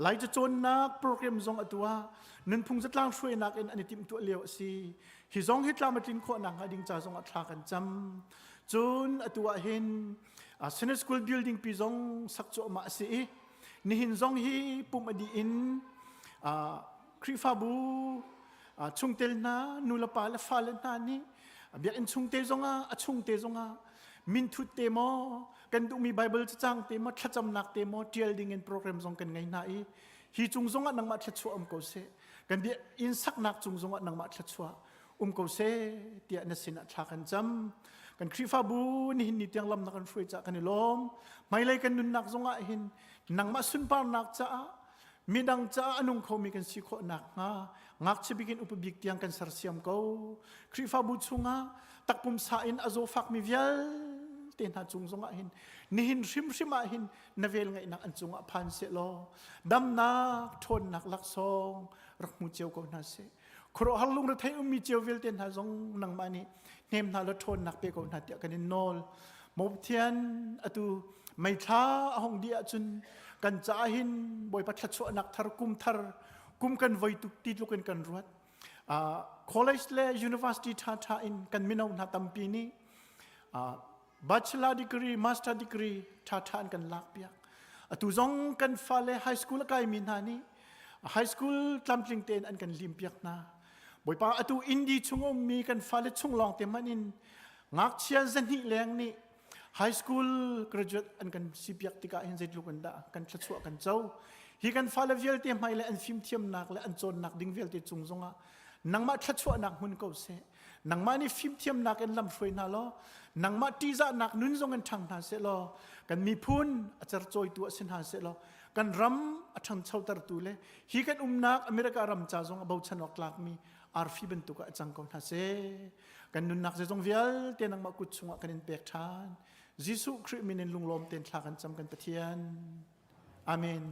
Lai cacawnnak program zong atu ah nunphung zatlang hruainak in an i timhtuah lio a si. Hi zong hi tlam a tlin khawh nakhnga ding ca zong ah thla kan cam. Cun atu ah hin Senate School building pi zong sak cuahmah a si i nihin zong hi pumh a dih in Khrihfabu chungtel hna nulepa le fale hna nih biakinn chungte zongah a chungte zongah minthut te maw kan duhmi Bible cacang te maw thlacamnak te maw tial ding in program zong kan ngei hna i hi cung zongah nangmah thluachuah um ko seh kan biakinn saknak cung zongah nangmah thluachuah um ko seh tiah na sinah thla kan cam kan Khrihfabu nihin ni tiang lam na kan hruai caah kan i lawm hmailei kan nunnak zongah hin nangmah sunparnak caah midang caah a nung khomi kan si khawh nakhnga ngakchia bik in upa bik tiang kan sersiam ko Khrihfabu chungah takpumsa in a zawfakmi vialte. vialte hna cung zongah hin nihin hrimhrim ah hin na vel ngaihnak an cungah phan seh law damnak ṭhawnnak laksawng rak hmu cio ko hna seh. Khuaruahhar lungrethei ummi cio vialte hna zong nangmah nih hnem hna law ṭhawnnak pe ko hna tiah kan in nawl. Maw Pathian atu meithla a hong dih ahcun kan caah hin Bawipa thluachuahnak thar kum thar kum kan voi tuk ti tluk in kan ruat. Uh, college le university ṭhaṭha in kan mino hna tampi nih uh, bachelor degree, master degree ṭhaṭha in kan lakpiak. Atu zong kan fale high school a kaimi hna nih high school tlamtling tein an kan limpiak hna. Bawipa atu Indi chung ummi kan fale chung lawng te hmanh in ngakchia zahnih leng nih high school graduate an kan sipiak tikah hin zeitluk in dah kan thluachuah kan co. Hi kan fale vialte hmai le an fimthiamnak le an cawnnak ding vialte cung zongah nangmah thluachuahnak hmun ko seh. Nangmah nih fimthiamnak in lamhruai hna law nangmah ṭihzahnak nun zong in ṭhang hna seh law kan miphun a cercawitu a si hna seh law kan ram a ṭhangchotertu le hi kan umnak America ram ca zong a bochan awk tlakmi arfi bantuk ah a cang ko hna seh. Kan nunnak zeizong vialte nangmah kut chungah kan in pek ṭhan. Jesuh Khrih min in lunglawm tein thla kan cam kan Pathian. Amen.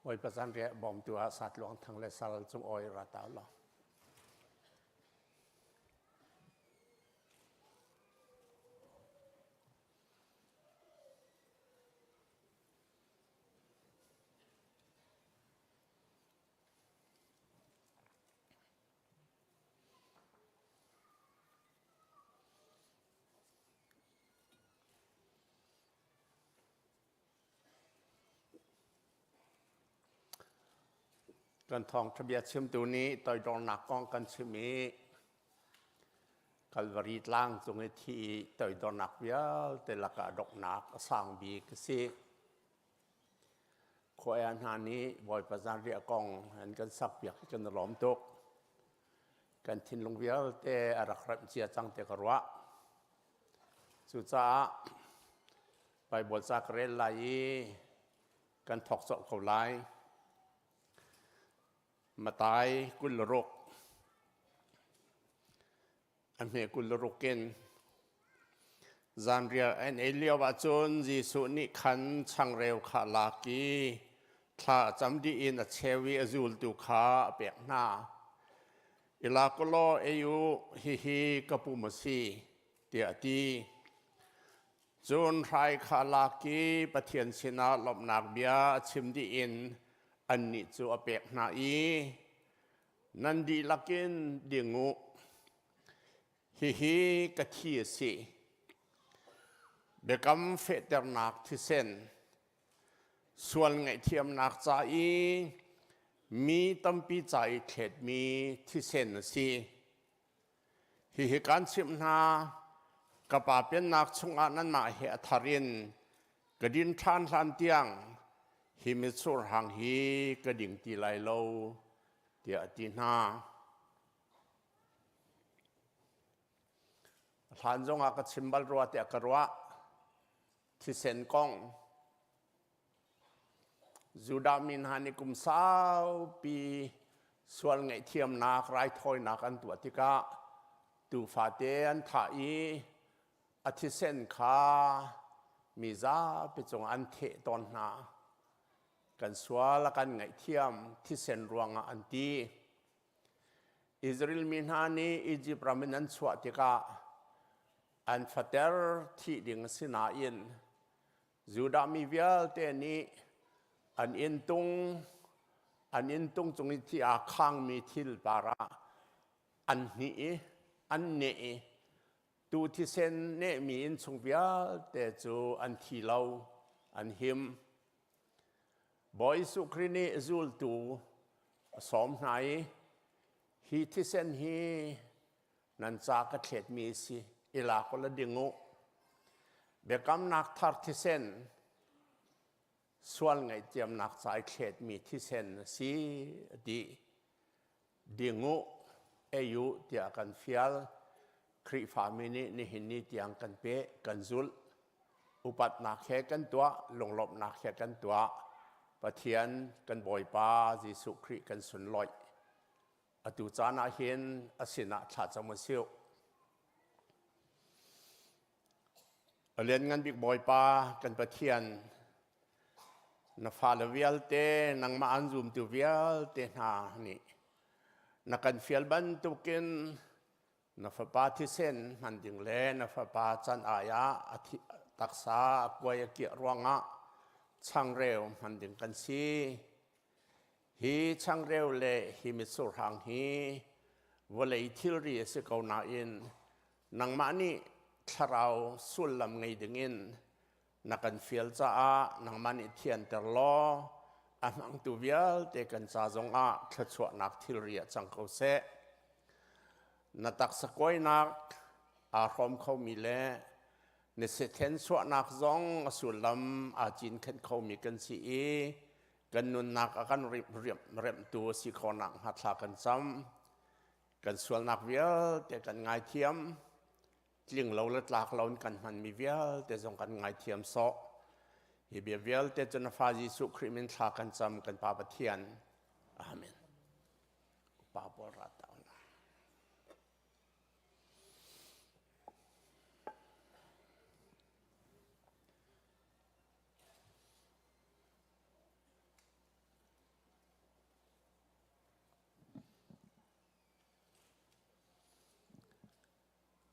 Bawipa zanriah bawmtu ah Satluang Thang le Sal Cung Awi ra ta law. Kan thawngṭha bia chimtu nih toidornak kong kan chim i Kalvari tlang cung i thi i toidornak vialte lakah donghnak a sang bik a si. Khuaya hna nih Bawipa zanriah kong an kan sakpiak hi kan i lawm tuk. Kan thinlung vialte a rak remh cia cang ti ka ruah. Cucaah Baibal ca ka rel lai i kan thawk colh ko lai. Matai 26 a hme 26 in zanriah an ei lio ahcun Jesuh nih khan changreu kha a lak i thla a cam dih in a cheu i a zultu kha a pek hna. I lak u law ei u, hihi ka pum a si, tiah a ti. Cun hrai kha a lak i Pathian sinah lawmhnak bia a chim dih in annih cu a pek hna i, Nan dihlak in ding u, hihi ka thi a si. Biakam fehternak thisen, sual ngaihthiamnak ca i mi tampi ca i thletmi thisen a si. Hihi kaan chimh hna, ka Pa Pennak chungah nanmah he a thar in ka din ṭhan hlan tiang hi mitsur hang hi ka ding ti lai lo, tiah a ti hna. Hlan zongah ka chim bal rua tiah ka ruah. Thisen kong Judah mi hna nih kum saupi sual ngaihthiamnak raithawinak an tuah tikah tuufate an thah i a thisen kha mi zapi cungah an theh tawn hna. Kan sual a kan ngaihthiam thisen ruangah an ti. Israel mi hna nih Izipt ram in an chuah tikah an fater thih ding a si nain Judah mi vialte nih an inntung an inntung cung i thi aa khangmi thil par ah an hnih i an neh i tu thisen nehmi innchung vialte cu an thi lo an him. Bawi Jesuh Khrih nih zultu a sawm hna i hi thisen hi nan ca ka thletmi a si i lak u la ding u biakamnak thar thisen sual ngaihthiamnak ca i thletmi thisen a si a ti ding u ei u tiah kan fial Khrihfami nih nihin ni tiang kan pe kan zulh upatnak he kan tuah lunglawmhnak he kan tuah Pathian kan Bawipa Jesuh Khrih kan sunlawih Atu caan ah hin a sinah thlacam u sih. A lianngan bik Bawipa kan Pathian, na fale vialte, nangmah an zumtu vialte hna nih na kan fial bantukin na fapa thisen hman ding le na fapa can ai ah a taksa a kuai a kiah ruangah changreu hman ding kan si. Hi changreu le hi mitsur hang hi vawlei thilri a si ko nain nangmah nih thlarau sullam ngei dingin na kan fial caah nangmah nih thianter law a hmangtu vialte kan ca zongah thluachuahnak thilri ah cang ko seh. Na taksa kuainak aa hrawm khomi le na sithen chuahnak zong a sullam aa cinken khomi kan si i kan nunnak a kan remhtu a si khawh nakhnga thla kan cam. Kan sualnak vialte kan ngaithiam. Tling lo le tlak lo in kan hmanmi vialte zong kan ngaithiam sawh. Hi bia vialte cu na fa Jesuh Khrih min thla kan cam kan Pa Pathian. Amen. Pa pawl ra ta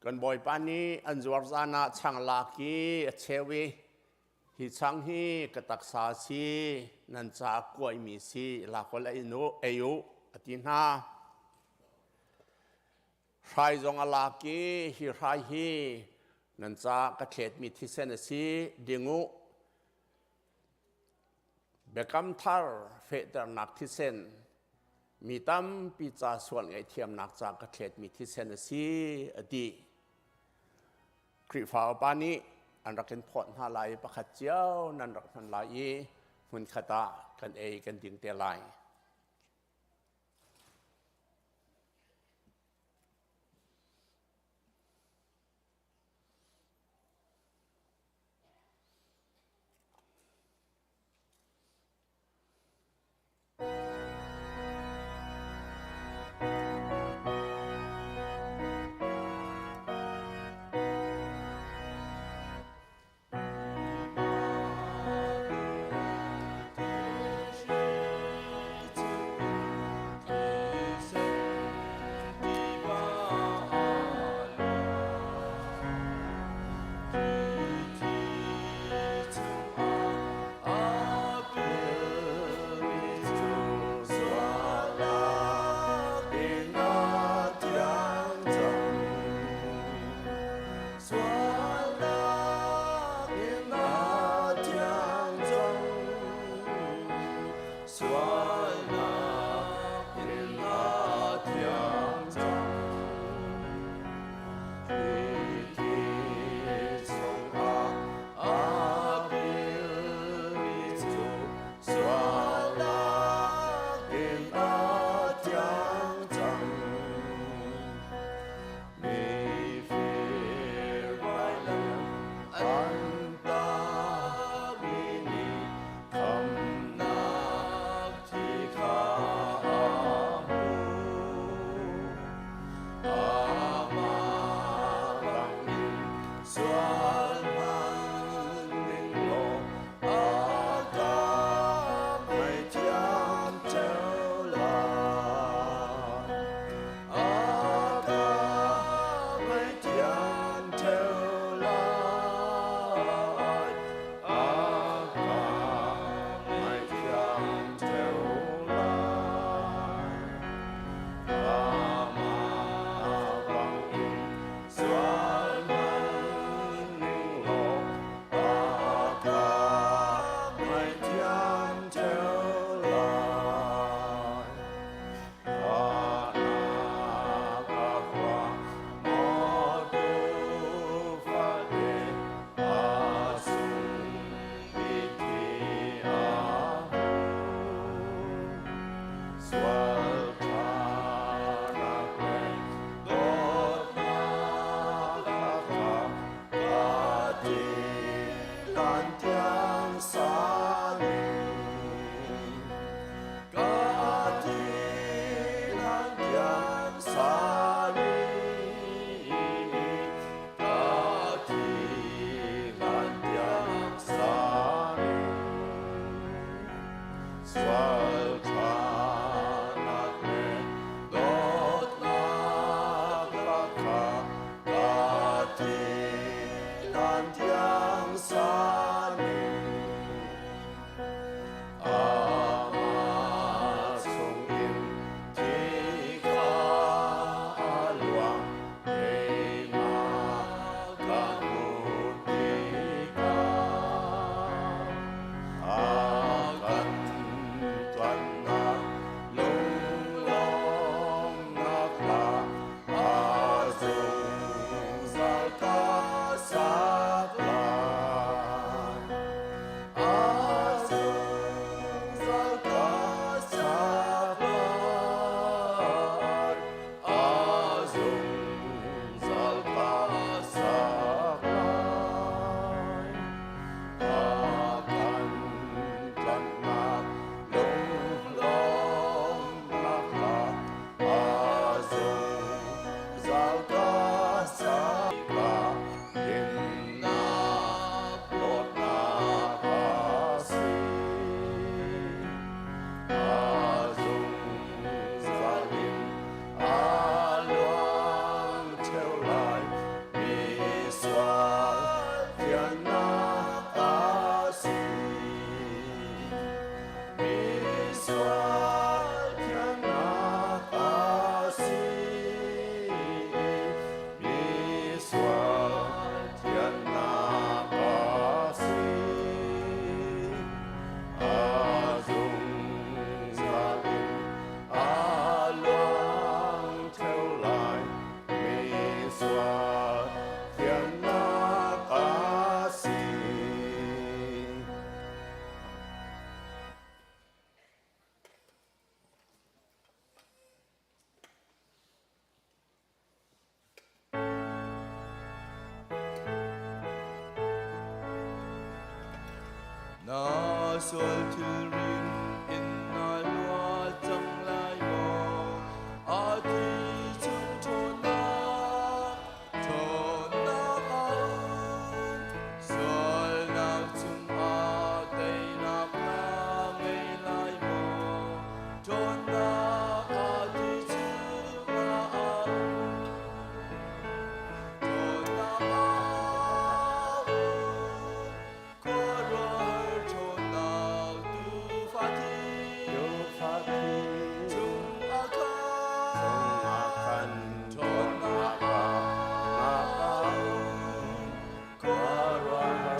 Kan Bawipa nih an zuar zan ah chang lak i a cheu i hi chang hi ka taksa a si, nan caah kuaimi si, lak u ei u, a ti hna. Hrai zong a lak i hi hrai hi nan caah ka thletmi thisen a si, ding u. Biakam thar fehternak thisen mi tampi ca sual ngaihthiamnak ca ka thletmi thisen a si a ti. Khrihfa upa nih an rak in phawt hna lai i pakhat cio nan rak hman lai i hmunkhat ah kan ei kan ding te lai. Sualnak in a thiang cang. Khamnak thi kha a hmuh. Amah bangin sual hmanh ning law a ka ngaihthiam ṭheo lai. A ka ngaihthiam ṭheo lai. A ka ngaihthiam ṭheo lai. Amah bangin sual hmanh ning law a ka ngaihthiam ṭheo lai. Thahnak a khua maw tuufate a sung i thi a hmu. Sual ṭhanak le dawtnak kha ka ti hlan tiang saling. Ka ti hlan tiang saling. Ka thi hlan tiang saling. Sual ṭhanak le dawtnak kha ka ti hlan tiang saling. Amah chungin thi kha a luang, keimah ka hmuh tikah. A kan tlanhnak lunglawmnak hla a zungzal ka sak lai. A zungzal ka sak lai. A zungzal ka sak lai. A kan tlanhnak lunglawmnak hla a zungzal ka sa ka dinnak dawtnak a si. A zungzal in a luang ṭheo lai. sual thilrin in na luat cang lai maw? A thi chung ṭhawnnak, ṭhawnnak a um. Sualnak cungah teinak na ngei lai maw? Ṭhawnnak a thi chungah a um. Ṭhawnnak a um. Khuaruahhar ṭhawnnak tuufa thi chungah khan ṭhawnnak a um. Khuaruahhar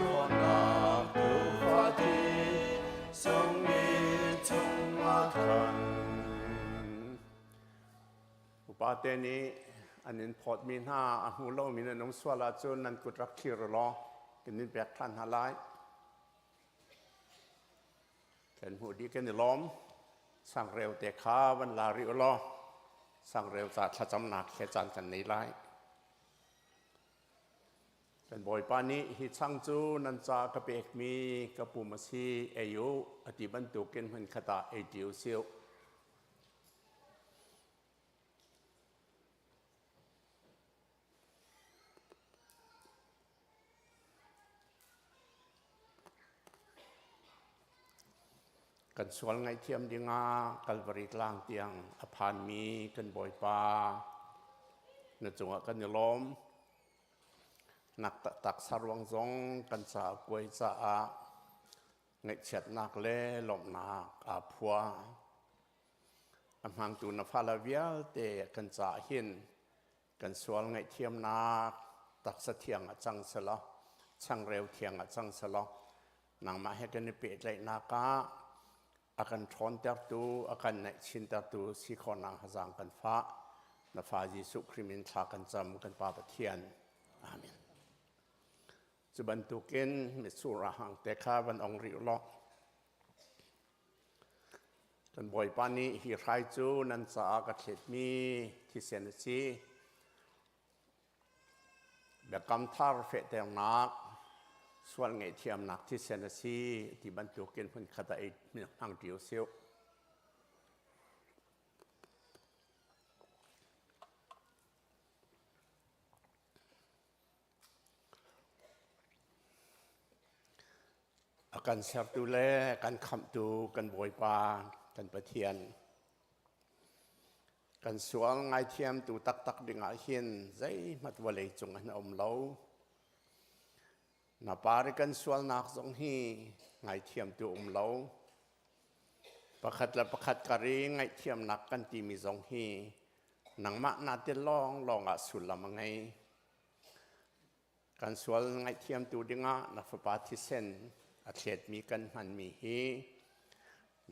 ṭhawnnak tuufa thi sunglawi chungah khan. Upate nih an in phawtmi hna a hmu lomi nan um sual ahcun nan kut rak thlir law kan in pek ṭhan hna lai. Kan hmuh dih kan i lawm. Sangreu te kha van la rih u law sangreu ca thlacamnak he caan kan nei lai. Kan Bawipa nih hi chang cu nan ca ka pekmi ka pum a si ei u a ti bantukin hmunkhat ah ei ṭi u sih. Kan sual ngaihthiam dingah Kalvari tlang tiang a phanmi kan Bawipa na cungah kan i lawm. Nak taksa ruang zong kan caah kuai caah ngaihchiatnak le lawmhnak aa phua. A hmangtu na fale vialte kan caah hin kan sual ngaihthiamnak taksa thiang ah cang selaw changreu thiang ah cang selaw nangmah he kan i pehtlaihnak ah a kan ṭhawntertu a kan naihchintertu si khawhnak hazaang kan fah na fa Jesuh Khrih min thla kan cam kan Pa Pathian amen cu bantukin mitsur hang te kha van ong rih law Kan Bawipa nih hi hrai cu nan caah ka thletmi thisen a si. Biakam thar fehternak, sual ngaihthiamnak thisen a si ti bantukin hmunkhat ah ei hmang ṭi u sih. A kan sertu le kan khamhtu kan Bawipa kan Pathian kan sual ngaithiamtu taktak dingah hin zeihmanh vawlei cung an um lo. Na par i kan sualnak zong hi ngaithiamtu um lo. Pakhat le pakhat kar i ngaihthiamnak kan timi zong hi nangmah na tel lawnglawng ah sullam a ngei. Kan sual ngaihthiamtu dingah na fapa thisen a thletmi kan hmanmi hi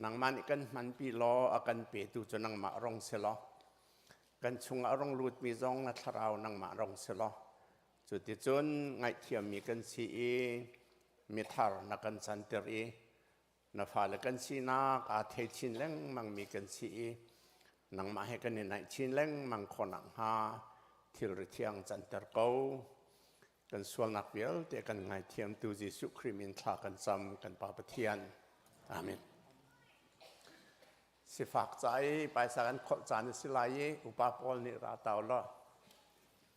nangmah nih kan hmanpi law a kan petu cu nangmah rong si law kan chungah a rong lutmi zong na thlarau nangmah rong si law cuticun ngaihthiammi kan si i mithar na kan canter i Na fale kan sinak aa thei chin lengmangmi kan si i nangmah he kan i naih chin lengmang khawh nakhnga thilri thiang canter ko. Kan sualnak vialte kan ngaithiamtu Jesuh Khrih min thla kan cam kan Pa Pathian. Amen. Sifak ca i paisa kan kholh caan a si lai i upa pawl nih ra tau law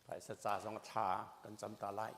paisa ca zong thla kan cam ta lai.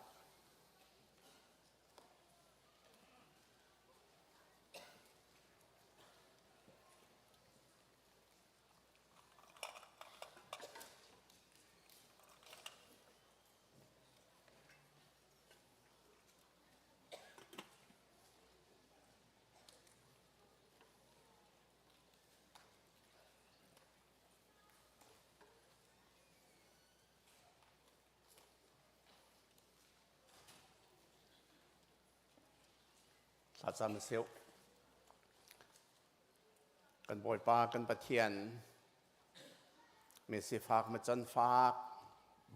Thlacam a seu. Kan Bawipa kan Pathian mi sifak mi canfak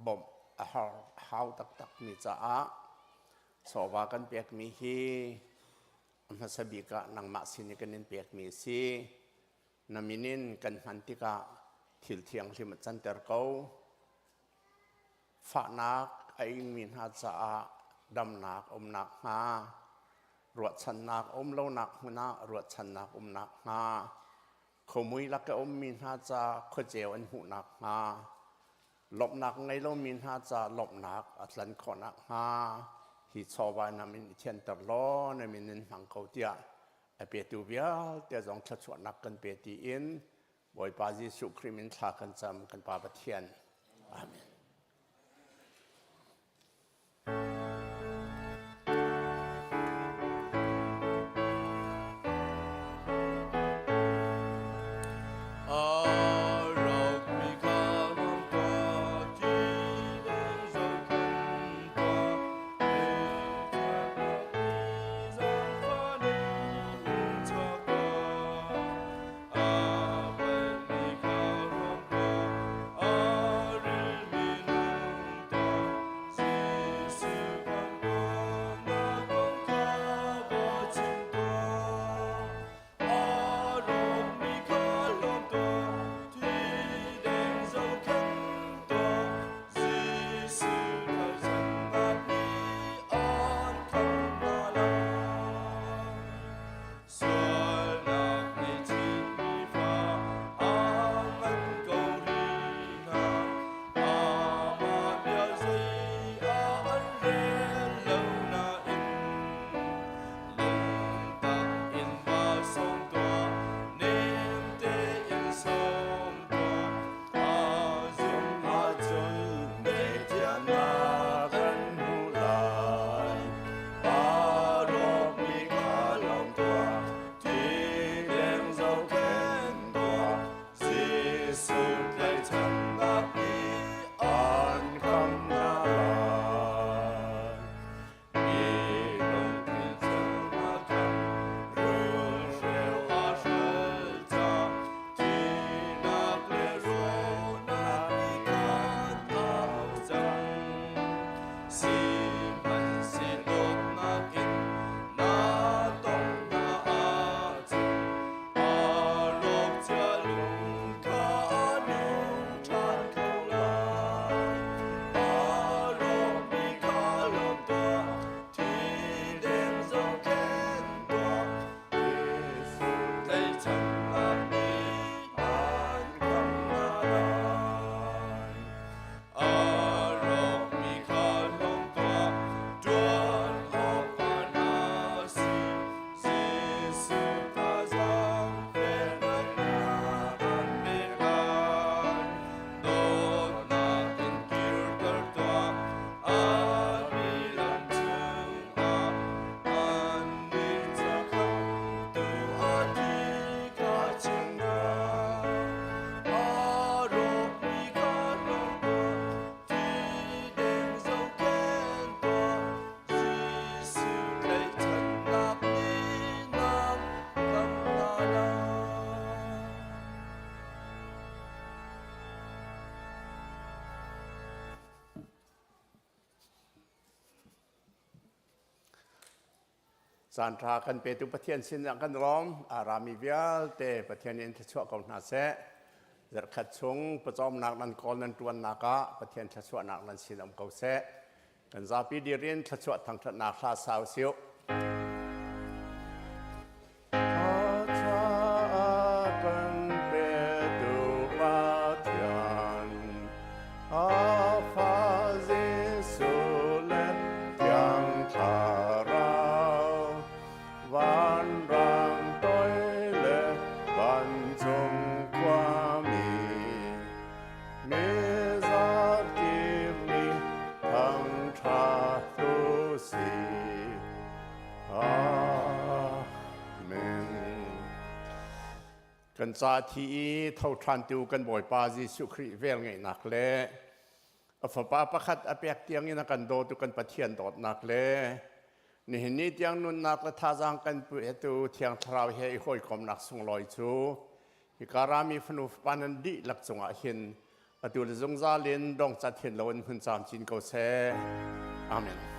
bawmh a har hau taktak mi caah chawva kan pekmi hi a hmasa bik ah nangmah sin i kan in pekmi a si. Na min in kan hman tikah thil thianghlim a canter ko. Fahnak a ingmi hna caah damnak a um nakhnga, ruahchannak a um lonak hmun ah ruahchannak um nakhnga, khuamui lak a ummi hna ca khuaceu an hmuh nakhnga, lawmhnak ngei lomi hna ca lawmhnak a tlan khawh nakhnga, hi chawva na min i thianter law na min in hmang ko tiah a petu vialte zong thluachuahnak kan pe tiin Bawipa Jesuh Khrih min thla kan cam kan Pa Pathian. Amen. Sualnak nei chinmi fa aa ngan ko rih hna. Amah bia zei ah an rel lo nain lungtak in va sawm tuah, nem tein sawm tuah. Aa zumh ahcun ngaihthiamnak kan hmuh lai. Aa rawkmi kha lawm tuah, thileng zohkhenh tuah, Jesuh tlaihchannak nih an kham hna lai. Mi lungthin chungah khan rulhreu aa hral cang, thihnak le rawhnak nih khan a uk cang. Sihmanhseh dawtnak in na tong hna ahcun aa rawk cia lung kha a nung ṭhan kho lai. Aa rawkmi kha lawm tuah, thi deng zohkhenh tuah, Jesuh tlaihchannak nih an kham hna lai. A rawkmi kha hlawm tuah, ṭuan awk ah na si. Jesuh thazaang fehnak an pek lai. Dawtnak in kirter tuah, a mi lam chungah. Annih ca khamtu a thi kha chim hna. A rawkmi kha hlawm tuah, thi deng zohkhenh tuah. Jesuh tlaihchannak nih nang kham hna lai. Caan ṭha kan petu Pathian sinah kan lawm. A rami vialte Pathian in thluachuah ko hna seh. Zarhkhat chung pawcawmnak nan kawl nan ṭuannak ah Pathian thluachuahnak nan sin um ko seh. Kan zapi dir in thluachuah thangṭhatnak hla sa usih. Kan petu Pathian, a fa Jesuh le Thiang Thlarau, vanrang toi le vancung khuami, mi zakip nih thangṭhat u sih. Amen. Kan ca thi i tho ṭhantu kan Bawipa Jesuh Khrih velngeihnak le a fapa pakhat a pek tiangin a kan dawtu kan Pathian dawtnak le Nihin ni tiang nunnak le thazaang kan petu Thiang Thlarau he i hawikomnak sunglawi cu hika rami fanu fapa nan dihlak cungah hin atu le zungzal in dongcat hin lo in hun camcin ko seh. Amen.